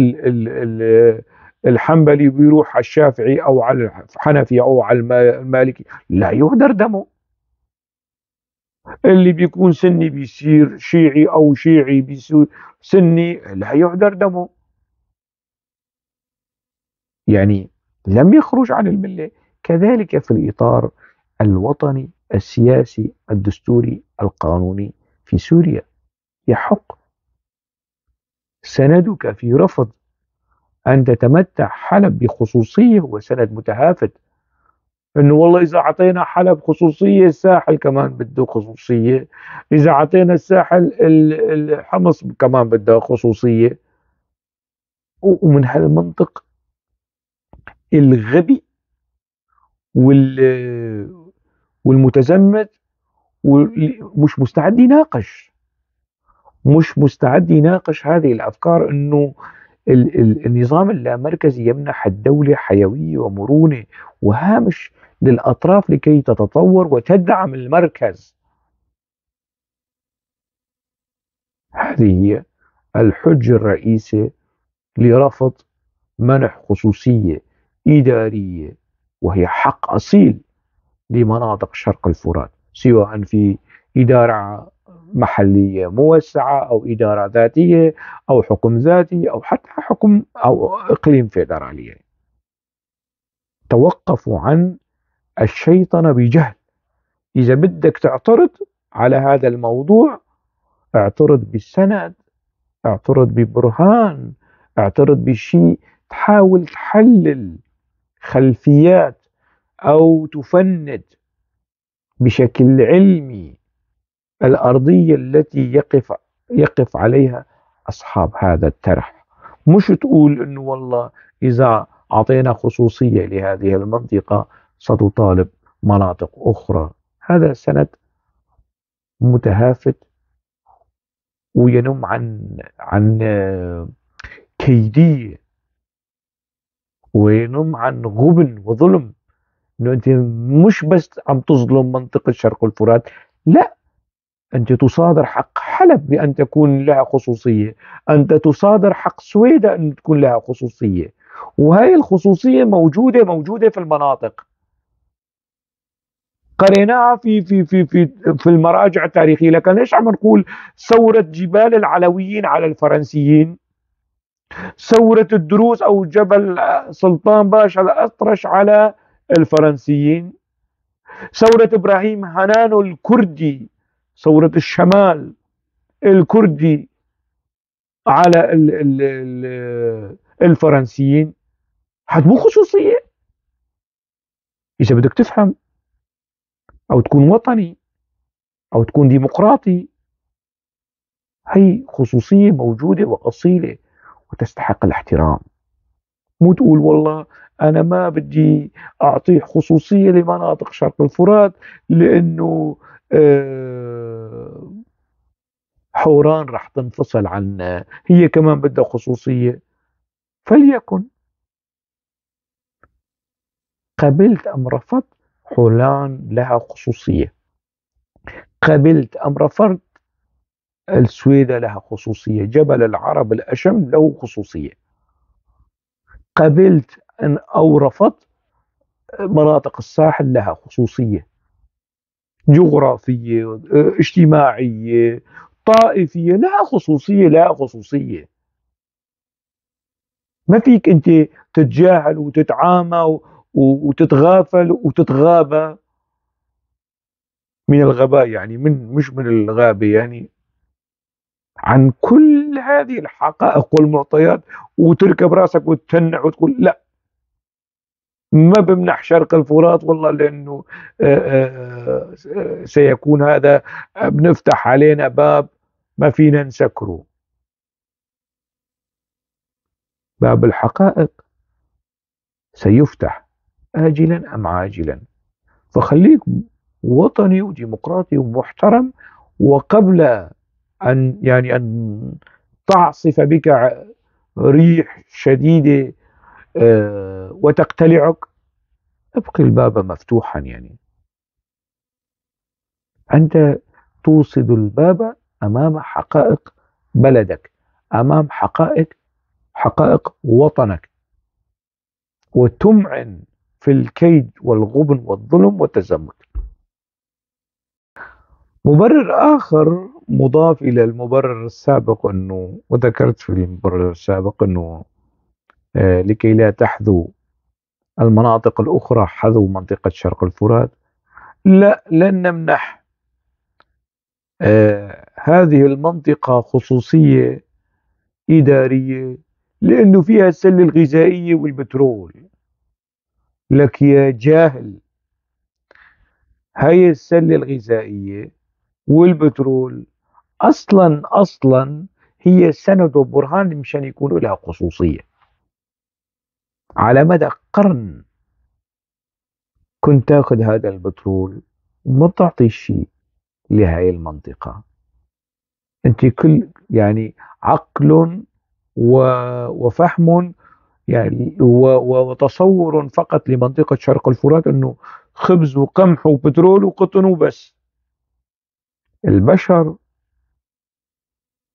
الحنبلي بيروح على الشافعي أو على الحنفي أو على المالكي لا يهدر دمه. اللي بيكون سني بيصير شيعي أو شيعي بيصير سني لا يهدر دمه. لم يخرج عن الملة. كذلك في الإطار الوطني السياسي الدستوري القانوني في سوريا يحق سندك في رفض أن تتمتع حلب بخصوصية هو سند متهافت، إنه والله إذا عطينا حلب خصوصية الساحل كمان بده خصوصية، إذا عطينا الساحل الحمص كمان بده خصوصية. ومن هالمنطق الغبي والمتزمت ومش مستعد يناقش، مش مستعد يناقش هذه الأفكار، إنه النظام اللامركزي يمنح الدولة حيوية ومرونة وهامش للأطراف لكي تتطور وتدعم المركز. هذه هي الحجة الرئيسة لرفض منح خصوصية إدارية وهي حق أصيل لمناطق شرق الفرات، سواء في إدارة محلية موسعة أو إدارة ذاتية أو حكم ذاتي أو حتى حكم أو إقليم فيدرالية. توقفوا عن الشيطنة بجهل. إذا بدك تعترض على هذا الموضوع اعترض بالسند، اعترض ببرهان، اعترض بشيء، تحاول تحلل خلفيات أو تفند بشكل علمي الأرضية التي يقف عليها أصحاب هذا الطرح. مش تقول إنه والله إذا أعطينا خصوصية لهذه المنطقة ستطالب مناطق أخرى. هذا سند متهافت وينم عن كيدية وينم عن غبن وظلم، إنه أنت مش بس عم تظلم منطقة شرق الفرات، لا، أنت تصادر حق حلب بأن تكون لها خصوصية، أنت تصادر حق سويدة أن تكون لها خصوصية، وهي الخصوصية موجودة في المناطق، قريناها في في في في في المراجع التاريخية. لكن ليش عم نقول ثورة جبال العلويين على الفرنسيين، ثورة الدروز أو جبل سلطان باشا الأطرش على الفرنسيين، ثورة إبراهيم هنانو الكردي، ثورة الشمال الكردي على الفرنسيين؟ هاد مو خصوصية. إذا بدك تفهم أو تكون وطني أو تكون ديمقراطي، هي خصوصية موجودة وأصيلة وتستحق الاحترام. مو تقول والله أنا ما بدي أعطيه خصوصية لمناطق شرق الفرات لأنه حوران رح تنفصل عنا، هي كمان بدها خصوصية. فليكن، قبلت أم رفضت، حوران لها خصوصية، قبلت أم رفضت، السويدة لها خصوصية، جبل العرب الأشم له خصوصية، قبلت أن أو رفضت، مناطق الساحل لها خصوصية جغرافية، اجتماعية، طائفية، لها خصوصية، لها خصوصية. ما فيك أنت تتجاهل وتتعامى وتتغافل وتتغابى من الغباء، يعني مش من الغابة، يعني عن كل هذه الحقائق والمعطيات، وتركب راسك وتتنع وتقول لا ما بمنح شرق الفرات والله لأنه سيكون هذا بنفتح علينا باب ما فينا نسكره. باب الحقائق سيفتح آجلا أم عاجلا. فخليك وطني وديمقراطي ومحترم، وقبل أن أن تعصف بك ريح شديدة وتقتلعك، ابقي الباب مفتوحا. أنت توصد الباب أمام حقائق بلدك، أمام حقائق وطنك، وتمعن في الكيد والغبن والظلم والتزمت. مبرر آخر مضاف إلى المبرر السابق، أنه وذكرت في المبرر السابق أنه لكي لا تحذو المناطق الأخرى حذو منطقة شرق الفرات، لا، لن نمنح هذه المنطقة خصوصية إدارية لأنه فيها السلة الغذائية والبترول. لك يا جاهل، هاي السلة الغذائية والبترول أصلا هي سند وبرهان مشان يكون لها خصوصية. على مدى قرن كنت تاخذ هذا البترول وما بتعطي شيء لهاي المنطقة. انت كل عقل وفهم وتصور فقط لمنطقة شرق الفرات انه خبز وقمح وبترول وقطن وبس. البشر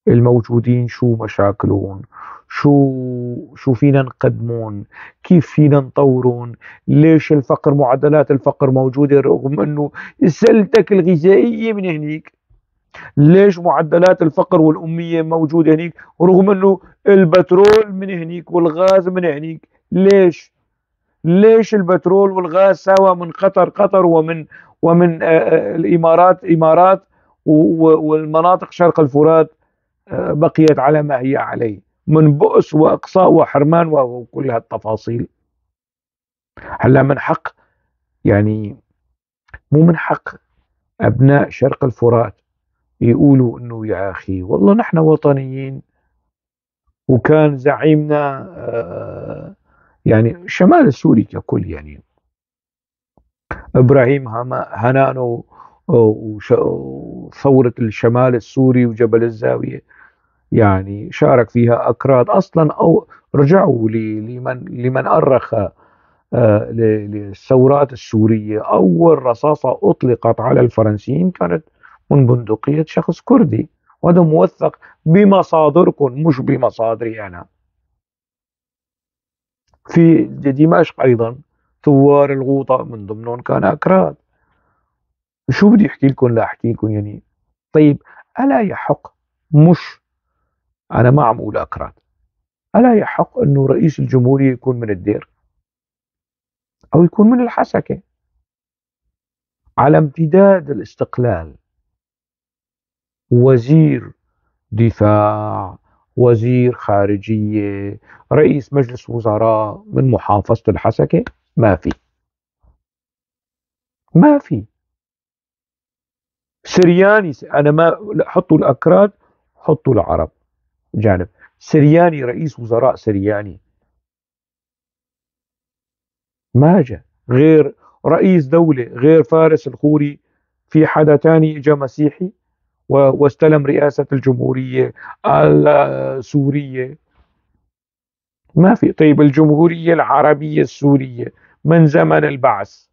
الموجودين شو مشاكلهم، شو فينا نقدمون، كيف فينا نطورون، ليش الفقر، معدلات الفقر موجودة رغم انه سلتك الغذائية من هنيك، ليش معدلات الفقر والأمية موجودة هنيك رغم انه البترول من هنيك والغاز من هنيك، ليش البترول والغاز سوا من قطر ومن الإمارات إمارات والمناطق شرق الفرات بقيت على ما هي عليه من بؤس وإقصاء وحرمان وكل هالتفاصيل. هلا من حق، يعني مو من حق أبناء شرق الفرات يقولوا إنه يا أخي والله نحن وطنيين، وكان زعيمنا الشمال السوري ككل، إبراهيم هنانو وثورة الشمال السوري وجبل الزاوية، يعني شارك فيها أكراد أصلا أو رجعوا لمن أرخ للثورات السورية. أول رصاصة أطلقت على الفرنسيين كانت من بندقية شخص كردي، وهذا موثق بمصادركم مش بمصادري أنا. في دمشق أيضا ثوار الغوطة من ضمنهم كان أكراد. شو بدي أحكي لكم؟ لا أحكي لكم يعني. طيب ألا يحق، مش أنا ما عم أقول أكراد، ألا يحق أنه رئيس الجمهورية يكون من الدير أو يكون من الحسكة؟ على امتداد الاستقلال وزير دفاع، وزير خارجية، رئيس مجلس وزراء من محافظة الحسكة ما في، ما في. سرياني، أنا ما لا، حطوا الأكراد حطوا العرب جانب. سرياني رئيس وزراء سرياني ما جاء، غير رئيس دولة غير فارس الخوري. في حدا تاني إجا مسيحي واستلم رئاسة الجمهورية السورية؟ ما في. طيب الجمهورية العربية السورية من زمن البعث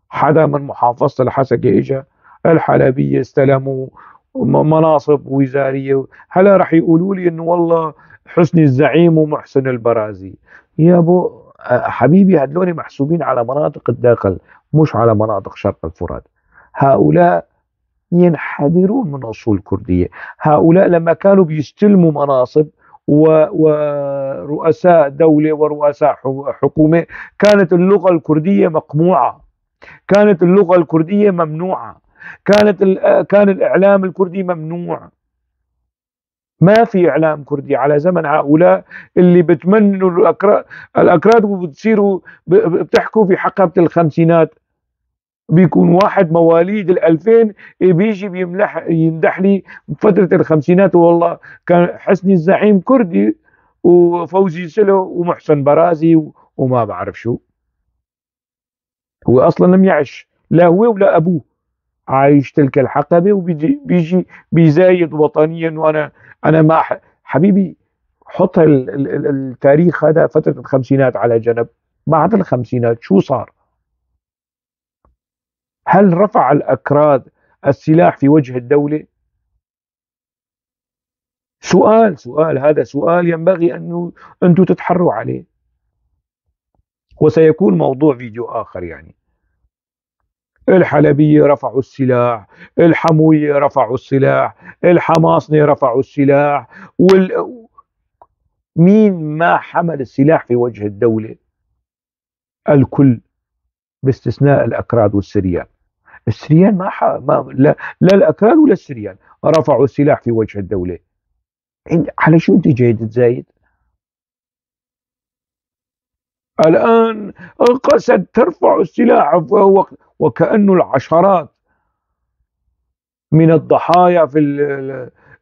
حدا من محافظة الحسكة إجا؟ الحلبية استلموا مناصب وزارية. هلا رح يقولوا لي إنه والله حسني الزعيم ومحسن البرازي. يا أبو حبيبي هدول محسوبين على مناطق الداخل مش على مناطق شرق الفرات. هؤلاء ينحدرون من أصول كردية. هؤلاء لما كانوا بيستلموا مناصب ورؤساء دولة ورؤساء حكومة كانت اللغة الكردية مقموعة، كانت اللغة الكردية ممنوعة، كان الإعلام الكردي ممنوع. ما في إعلام كردي على زمن هؤلاء اللي بتمنوا الأكراد وبتصيروا بتحكوا في حقبة الخمسينات. بيكون واحد مواليد الألفين بيجي يمدح لي فترة الخمسينات والله كان حسني الزعيم كردي وفوزي سلو ومحسن برازي وما بعرف شو. هو أصلا لم يعش لا هو ولا أبوه عايش تلك الحقبة، وبيجي بيزايد وطنيا. وأنا ما حبيبي حط التاريخ هذا فترة الخمسينات على جنب. بعد الخمسينات شو صار؟ هل رفع الأكراد السلاح في وجه الدولة؟ سؤال، هذا سؤال ينبغي أنه أنتم تتحروا عليه، وسيكون موضوع فيديو آخر. الحلبية رفعوا السلاح، الحموية رفعوا السلاح، الحماصنة رفعوا السلاح، مين ما حمل السلاح في وجه الدولة؟ الكل باستثناء الأكراد والسريان. السريان ما ح-، ما لا، لا الأكراد ولا السريان رفعوا السلاح في وجه الدولة. على شو أنت جاي تزايد؟ الآن قسد ترفع السلاح وكأنه العشرات من الضحايا في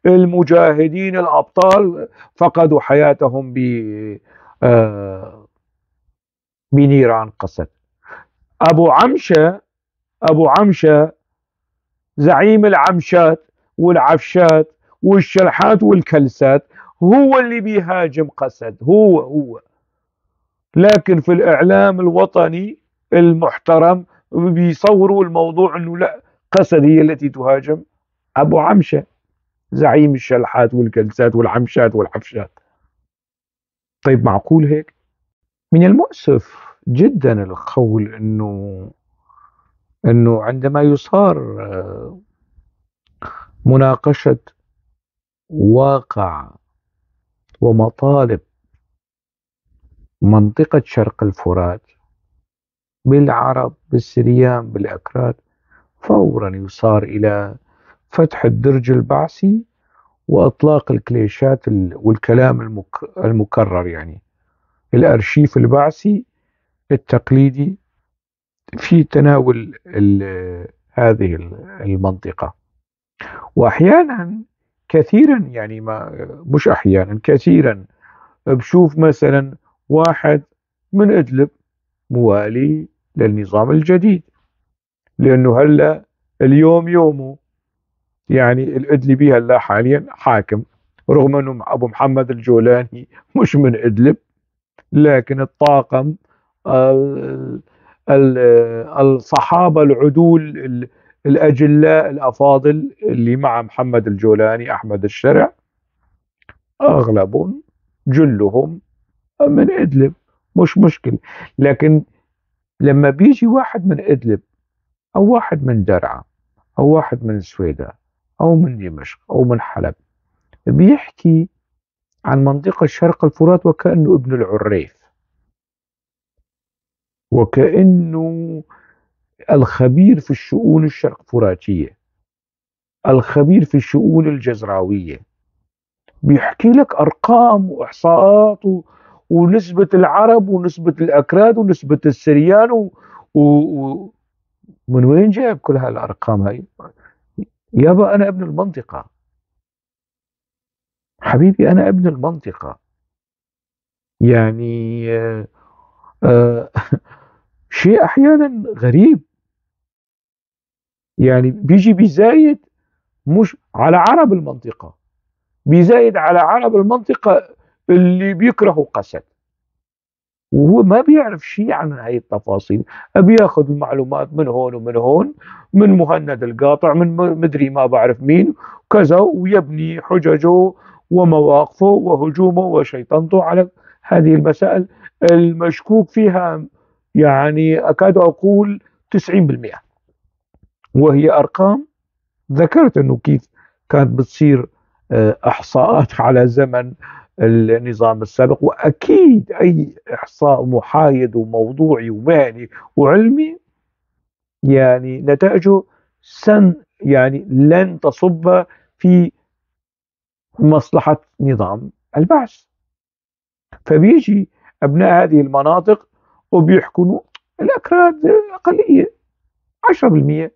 المجاهدين الأبطال فقدوا حياتهم بنيران قسد. أبو عمشة زعيم العمشات والعفشات والشلحات والكلسات هو اللي بيهاجم قسد، هو. لكن في الإعلام الوطني المحترم بيصوروا الموضوع أنه لا، قسد هي التي تهاجم أبو عمشة زعيم الشلحات والكلسات والعمشات والعفشات. طيب معقول هيك؟ من المؤسف جدا القول أنه عندما يصار مناقشة واقع ومطالب منطقة شرق الفرات بالعرب بالسريان بالأكراد، فورا يصار إلى فتح الدرج البعثي وإطلاق الكليشات والكلام المكرر، الأرشيف البعثي التقليدي في تناول هذه المنطقة. وأحيانا كثيرا، يعني ما مش أحيانا كثيرا، بشوف مثلا واحد من إدلب موالي للنظام الجديد، لأنه هلا اليوم يومه، الإدلبي هلا حاليا حاكم رغم أنه أبو محمد الجولاني مش من إدلب، لكن الطاقم الصحابة العدول الأجلاء الأفاضل اللي مع محمد الجولاني أحمد الشرع أغلبهم جلهم من إدلب، مش مشكلة. لكن لما بيجي واحد من إدلب أو واحد من درعا أو واحد من السويداء أو من دمشق أو من حلب بيحكي عن منطقة شرق الفرات وكأنه ابن العريف، وكأنه الخبير في الشؤون الشرق فراتية، الخبير في الشؤون الجزراوية، بيحكي لك أرقام وإحصاءات ونسبة العرب ونسبة الأكراد ونسبة السريان من وين جايب كل هالأرقام هاي؟ يابا أنا ابن المنطقة حبيبي، أنا ابن المنطقة. يعني شيء أحيانا غريب، يعني بيجي بيزايد مش على عرب المنطقة، بيزايد على عرب المنطقة اللي بيكرهوا قسد، وهو ما بيعرف شيء عن هاي التفاصيل، بياخذ المعلومات من هون ومن هون، من مهند القاطع، من مدري ما بعرف مين كذا، ويبني حججه ومواقفه وهجومه وشيطنته على هذه المسائل المشكوك فيها، يعني أكاد أقول 90%، وهي أرقام ذكرت أنه كيف كانت بتصير إحصاءات على زمن النظام السابق، وأكيد أي إحصاء محايد وموضوعي ومهني وعلمي يعني نتائجه يعني لن تصب في مصلحة نظام البعث. فبيجي أبناء هذه المناطق وبيحكوا الأكراد أقلية 10%.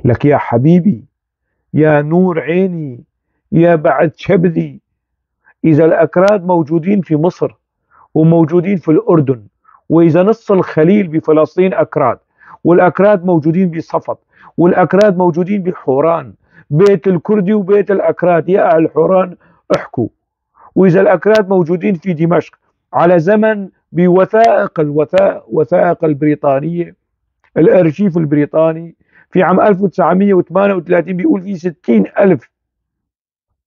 لك يا حبيبي، يا نور عيني، يا بعد شبذي، إذا الأكراد موجودين في مصر وموجودين في الأردن، وإذا نص الخليل بفلسطين أكراد، والأكراد موجودين بصفد، والأكراد موجودين بحوران، بيت الكردي وبيت الأكراد، يا أهل حوران احكوا. وإذا الأكراد موجودين في دمشق على زمن بوثائق الوثائق البريطانية، الأرشيف البريطاني في عام 1938 بيقول في 60,000،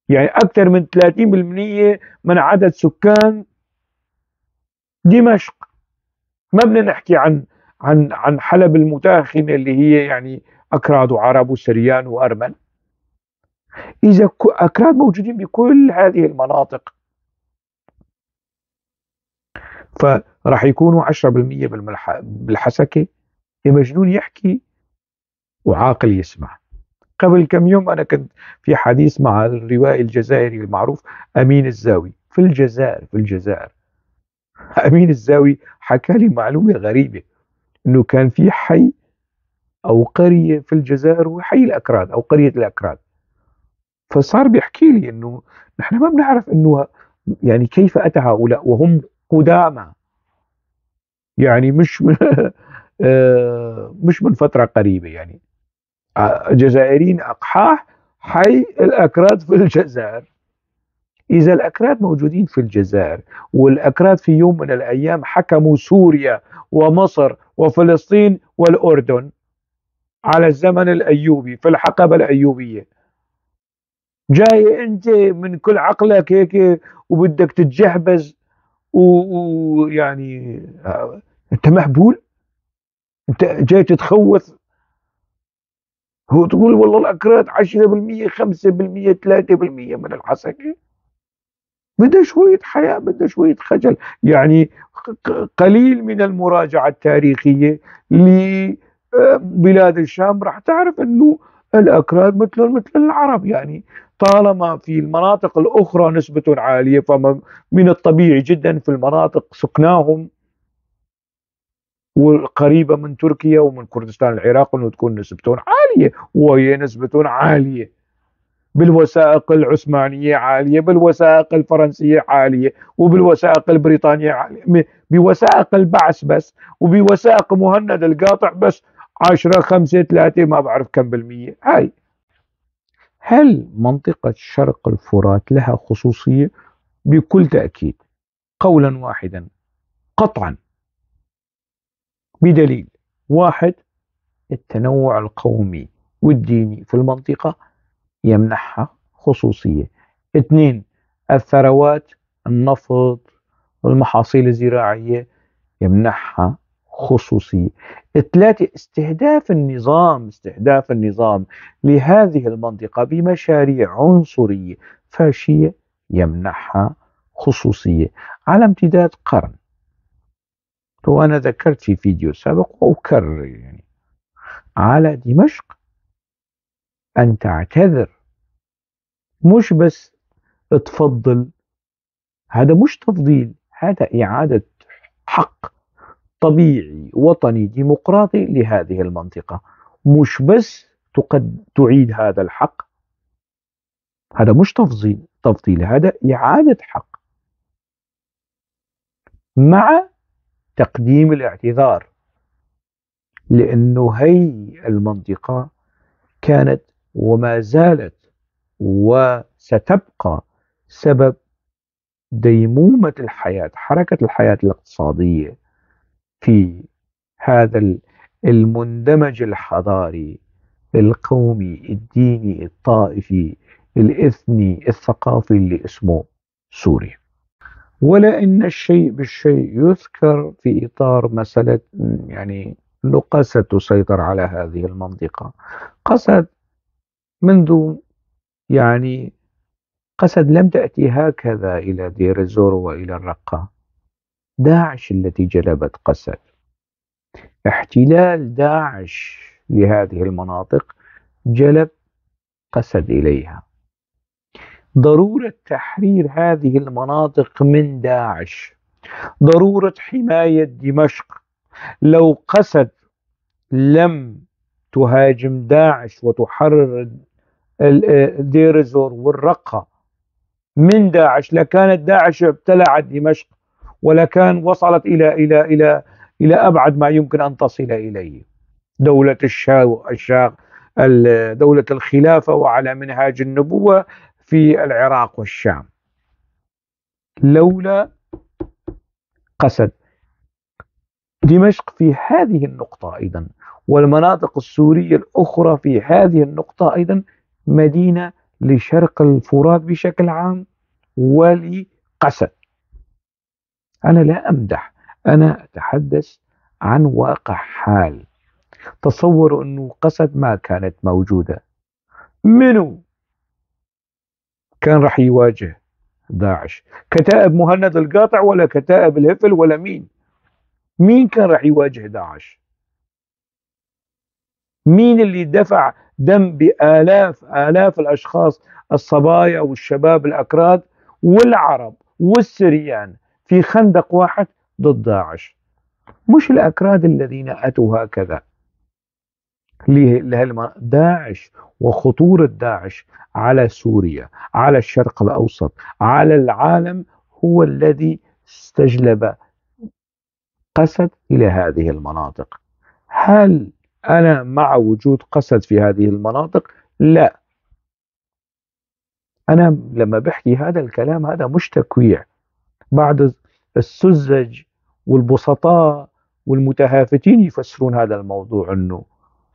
يعني أكثر من 30% من عدد سكان دمشق. ما بدنا نحكي عن عن عن حلب المتاخمة اللي هي يعني أكراد وعرب وسريان وأرمن. إذا أكراد موجودين بكل هذه المناطق، فراح يكونوا 10% بالحسكة. يا مجنون يحكي وعاقل يسمع. قبل كم يوم أنا كنت في حديث مع الروائي الجزائري المعروف أمين الزاوي في الجزائر. أمين الزاوي حكى لي معلومة غريبة، إنه كان في حي أو قرية في الجزائر وحي الأكراد أو قرية الأكراد. فصار بيحكي لي إنه نحن ما بنعرف إنه يعني كيف أتى هؤلاء وهم قدامى، يعني مش من مش من فترة قريبة، يعني جزائريين أقحاح حي الأكراد في الجزائر. إذا الأكراد موجودين في الجزائر، والأكراد في يوم من الأيام حكموا سوريا ومصر وفلسطين والأردن على الزمن الأيوبي في الحقبة الأيوبية، جاي أنت من كل عقلك هيك وبدك تتجهبز ويعني أنت مهبول، أنت جاي تتخوث. هو تقول والله الأكراد 10%، 5%، 3% من الحسكة. بدها شوية حياة، بدها شوية خجل، يعني قليل من المراجعة التاريخية لبلاد الشام راح تعرف أنه الأكراد مثل العرب، يعني طالما في المناطق الأخرى نسبة عالية فمن الطبيعي جدا في المناطق سكناهم والقريبة من تركيا ومن كردستان العراق أنه تكون نسبتهم عالية، وهي نسبتهم عالية بالوثائق العثمانية عالية، بالوثائق الفرنسية عالية، وبالوثائق البريطانية عالية، بوثائق البعث بس وبوثائق مهند القاطع بس 10 5 3 ما بعرف كم بالمية. هاي هل منطقة شرق الفرات لها خصوصية؟ بكل تأكيد، قولا واحدا، قطعا، بدليل واحد: التنوع القومي والديني في المنطقة يمنحها خصوصية. 2، الثروات، النفط والمحاصيل الزراعية يمنحها خصوصية. 3، استهداف النظام لهذه المنطقة بمشاريع عنصرية فاشية يمنحها خصوصية على امتداد قرن. وأنا ذكرت في فيديو سابق وأكرر، على دمشق أن تعتذر، مش بس تفضل، هذا مش تفضيل، هذا إعادة حق طبيعي وطني ديمقراطي لهذه المنطقة. مش بس تعيد هذا الحق، هذا مش تفضيل، هذا إعادة حق مع تقديم الاعتذار، لأنه هي المنطقة كانت وما زالت وستبقى سبب ديمومة الحياة، حركة الحياة الاقتصادية في هذا المندمج الحضاري القومي الديني الطائفي الإثني الثقافي اللي اسمه سوريا. ولا إن الشيء بالشيء يذكر في إطار مسألة أنه قسد تسيطر على هذه المنطقة. قسد منذ قسد لم تأتي هكذا إلى دير الزور وإلى الرقة، داعش التي جلبت قسد، احتلال داعش لهذه المناطق جلب قسد إليها. ضرورة تحرير هذه المناطق من داعش، ضرورة حماية دمشق. لو قسد لم تهاجم داعش وتحرر دير الزور والرقة من داعش لكانت داعش ابتلعت دمشق، ولكان وصلت إلى أبعد ما يمكن أن تصل إليه. دولة دولة الخلافة وعلى منهاج النبوة في العراق والشام، لولا قسد. دمشق في هذه النقطة أيضا، والمناطق السورية الأخرى في هذه النقطة أيضا، مدينة لشرق الفرات بشكل عام ولقسد. أنا لا أمدح، أنا أتحدث عن واقع حال. تصوروا أنه قسد ما كانت موجودة، منو كان راح يواجه داعش؟ كتائب مهند القاطع ولا كتائب الهفل ولا مين؟ مين كان راح يواجه داعش؟ مين اللي دفع دم بآلاف آلاف الأشخاص، الصبايا والشباب الأكراد والعرب والسريان في خندق واحد ضد داعش؟ مش الأكراد الذين أتوا هكذا داعش وخطورة داعش على سوريا، على الشرق الأوسط، على العالم، هو الذي استجلب قسد إلى هذه المناطق. هل أنا مع وجود قسد في هذه المناطق؟ لا. أنا لما بحكي هذا الكلام هذا مش تكويع. بعض السذج والبسطاء والمتهافتين يفسرون هذا الموضوع أنه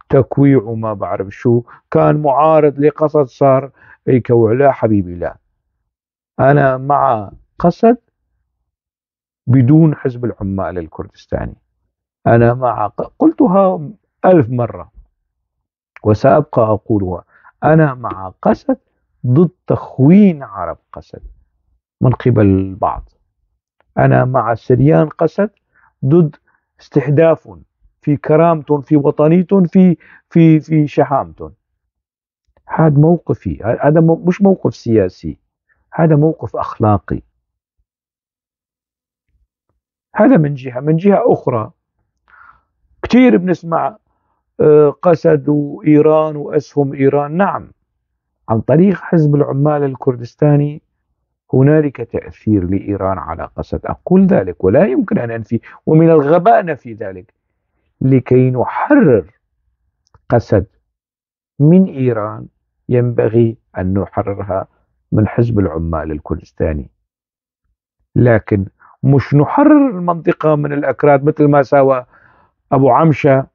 تكويع وما بعرف شو، كان معارض لقسد صار يكوع. لا حبيبي، لا، أنا مع قسد بدون حزب العمال الكردستاني. أنا مع، قلتها 1000 مرة وسأبقى أقولها، أنا مع قسد ضد تخوين عرب قسد من قبل البعض. أنا مع سريان قسد ضد استهدافهم في كرامتهم، في وطنيتهم، في في في شهامتهم. هذا موقفي، هذا مش موقف سياسي، هذا موقف أخلاقي. هذا من جهة. من جهة أخرى كثير بنسمع قسد وإيران وأسهم إيران. نعم، عن طريق حزب العمال الكردستاني هنالك تأثير لإيران على قسد، أقول ذلك ولا يمكن أن أنفي، ومن الغباء نفي ذلك. لكي نحرر قسد من إيران ينبغي أن نحررها من حزب العمال الكردستاني، لكن مش نحرر المنطقة من الأكراد مثل ما سوى أبو عمشة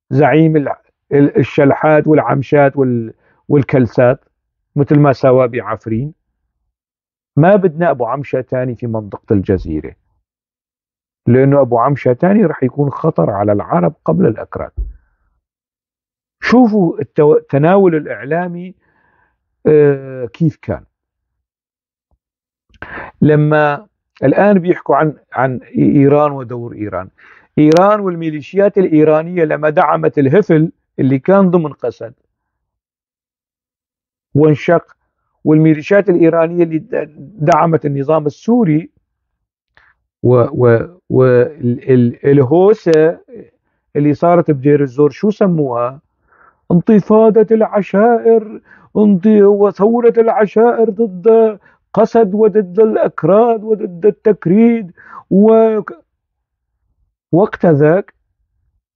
زعيم الشلحات والعمشات والكلسات، مثل ما سوى بعفرين. ما بدنا أبو عمشة تاني في منطقة الجزيرة، لأنه أبو عمشة تاني رح يكون خطر على العرب قبل الأكراد. شوفوا التناول الإعلامي كيف كان. لما الآن بيحكوا عن إيران ودور إيران، إيران والميليشيات الإيرانية لما دعمت الهفل اللي كان ضمن قسد وانشق، والميليشيات الإيرانية اللي دعمت النظام السوري والهوسة اللي صارت بدير الزور، شو سموها؟ انتفاضة العشائر، وثورة العشائر ضد قسد وضد الأكراد وضد التكريد. وقت ذاك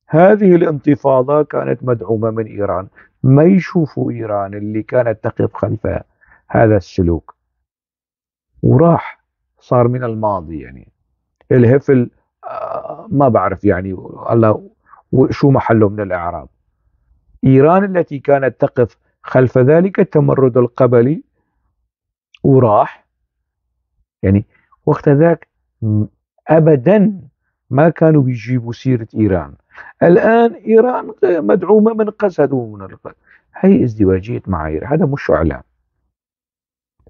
هذه الانتفاضة كانت مدعومة من إيران. ما يشوفوا إيران اللي كانت تقف خلف هذا السلوك، وراح صار من الماضي. يعني الهفل ما بعرف يعني الله شو محله من الإعراب. إيران التي كانت تقف خلف ذلك التمرد القبلي وراح، يعني وقت ذاك أبدا ما كانوا بيجيبوا سيرة إيران. الآن إيران مدعومة من قسد ومن القسد. هي ازدواجية معايير، هذا مش إعلام،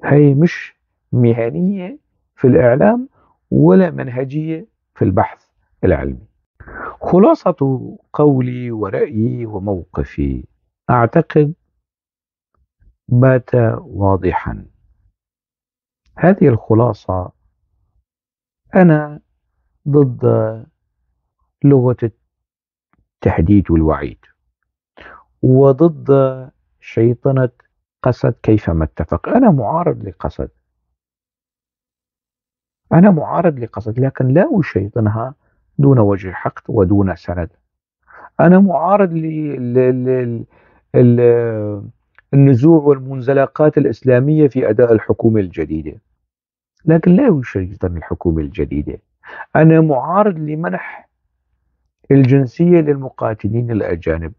هي مش مهنية في الإعلام ولا منهجية في البحث العلمي. خلاصة قولي ورأيي وموقفي أعتقد بات واضحا. هذه الخلاصة: أنا ضد لغة التهديد والوعيد، وضد شيطنة قسد كيفما اتفق. أنا معارض لقسد، أنا معارض لقسد، لكن لا أشيطنها دون وجه حق ودون سند. أنا معارض للنزوع والمنزلقات الإسلامية في أداء الحكومة الجديدة، لكن لا أشيطن الحكومة الجديدة. أنا معارض لمنح الجنسية للمقاتلين الأجانب،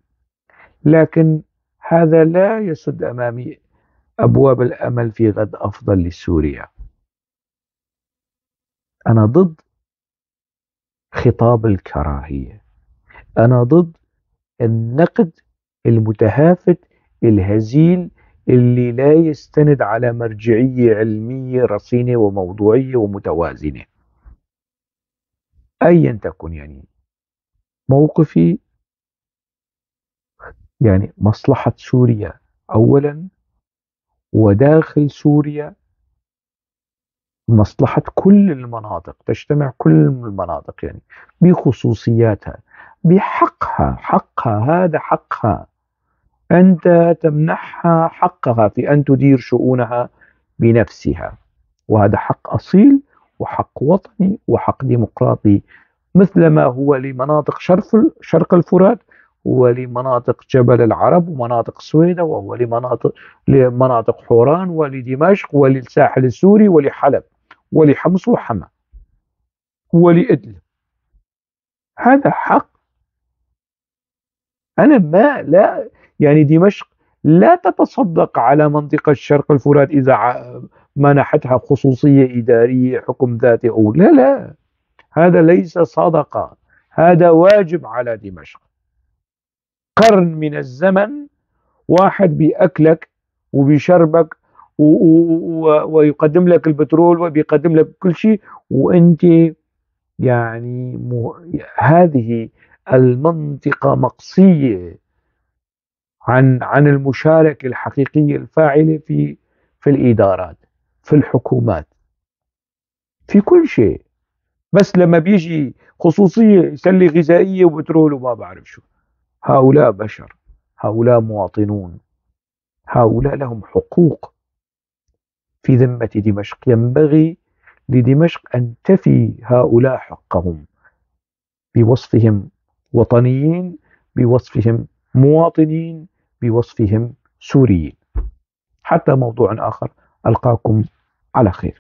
لكن هذا لا يسد أمامي أبواب الأمل في غد أفضل لسوريا. أنا ضد خطاب الكراهية، أنا ضد النقد المتهافت الهزيل اللي لا يستند على مرجعية علمية رصينة وموضوعية ومتوازنة أيا تكن. يعني موقفي يعني مصلحة سوريا أولا، وداخل سوريا مصلحة كل المناطق، تجتمع كل المناطق يعني بخصوصياتها بحقها، حقها هذا حقها، أنت تمنحها حقها في أن تدير شؤونها بنفسها، وهذا حق أصيل وحق وطني وحق ديمقراطي، مثل ما هو لمناطق شرق الفرات ولمناطق جبل العرب ومناطق السويدة، وهو لمناطق حوران ولدمشق وللساحل السوري ولحلب ولحمص وحما ولإدلب. هذا حق. أنا ما لا يعني دمشق لا تتصدق على منطقة شرق الفرات إذا منحتها خصوصية إدارية حكم ذاتي أو لا، لا، هذا ليس صدقة، هذا واجب على دمشق. قرن من الزمن واحد بيأكلك وبيشربك ويقدم لك البترول وبيقدم لك كل شيء، وانت يعني هذه المنطقة مقصية عن المشاركة الحقيقية الفاعلة في الإدارات، في الحكومات، في كل شيء. بس لما بيجي خصوصية سلة غذائية وبترول وما بعرف شو، هؤلاء بشر، هؤلاء مواطنون، هؤلاء لهم حقوق في ذمة دمشق. ينبغي لدمشق أن تفي هؤلاء حقهم بوصفهم وطنيين، بوصفهم مواطنين، بوصفهم سوريين. حتى موضوع آخر، ألقاكم على خير.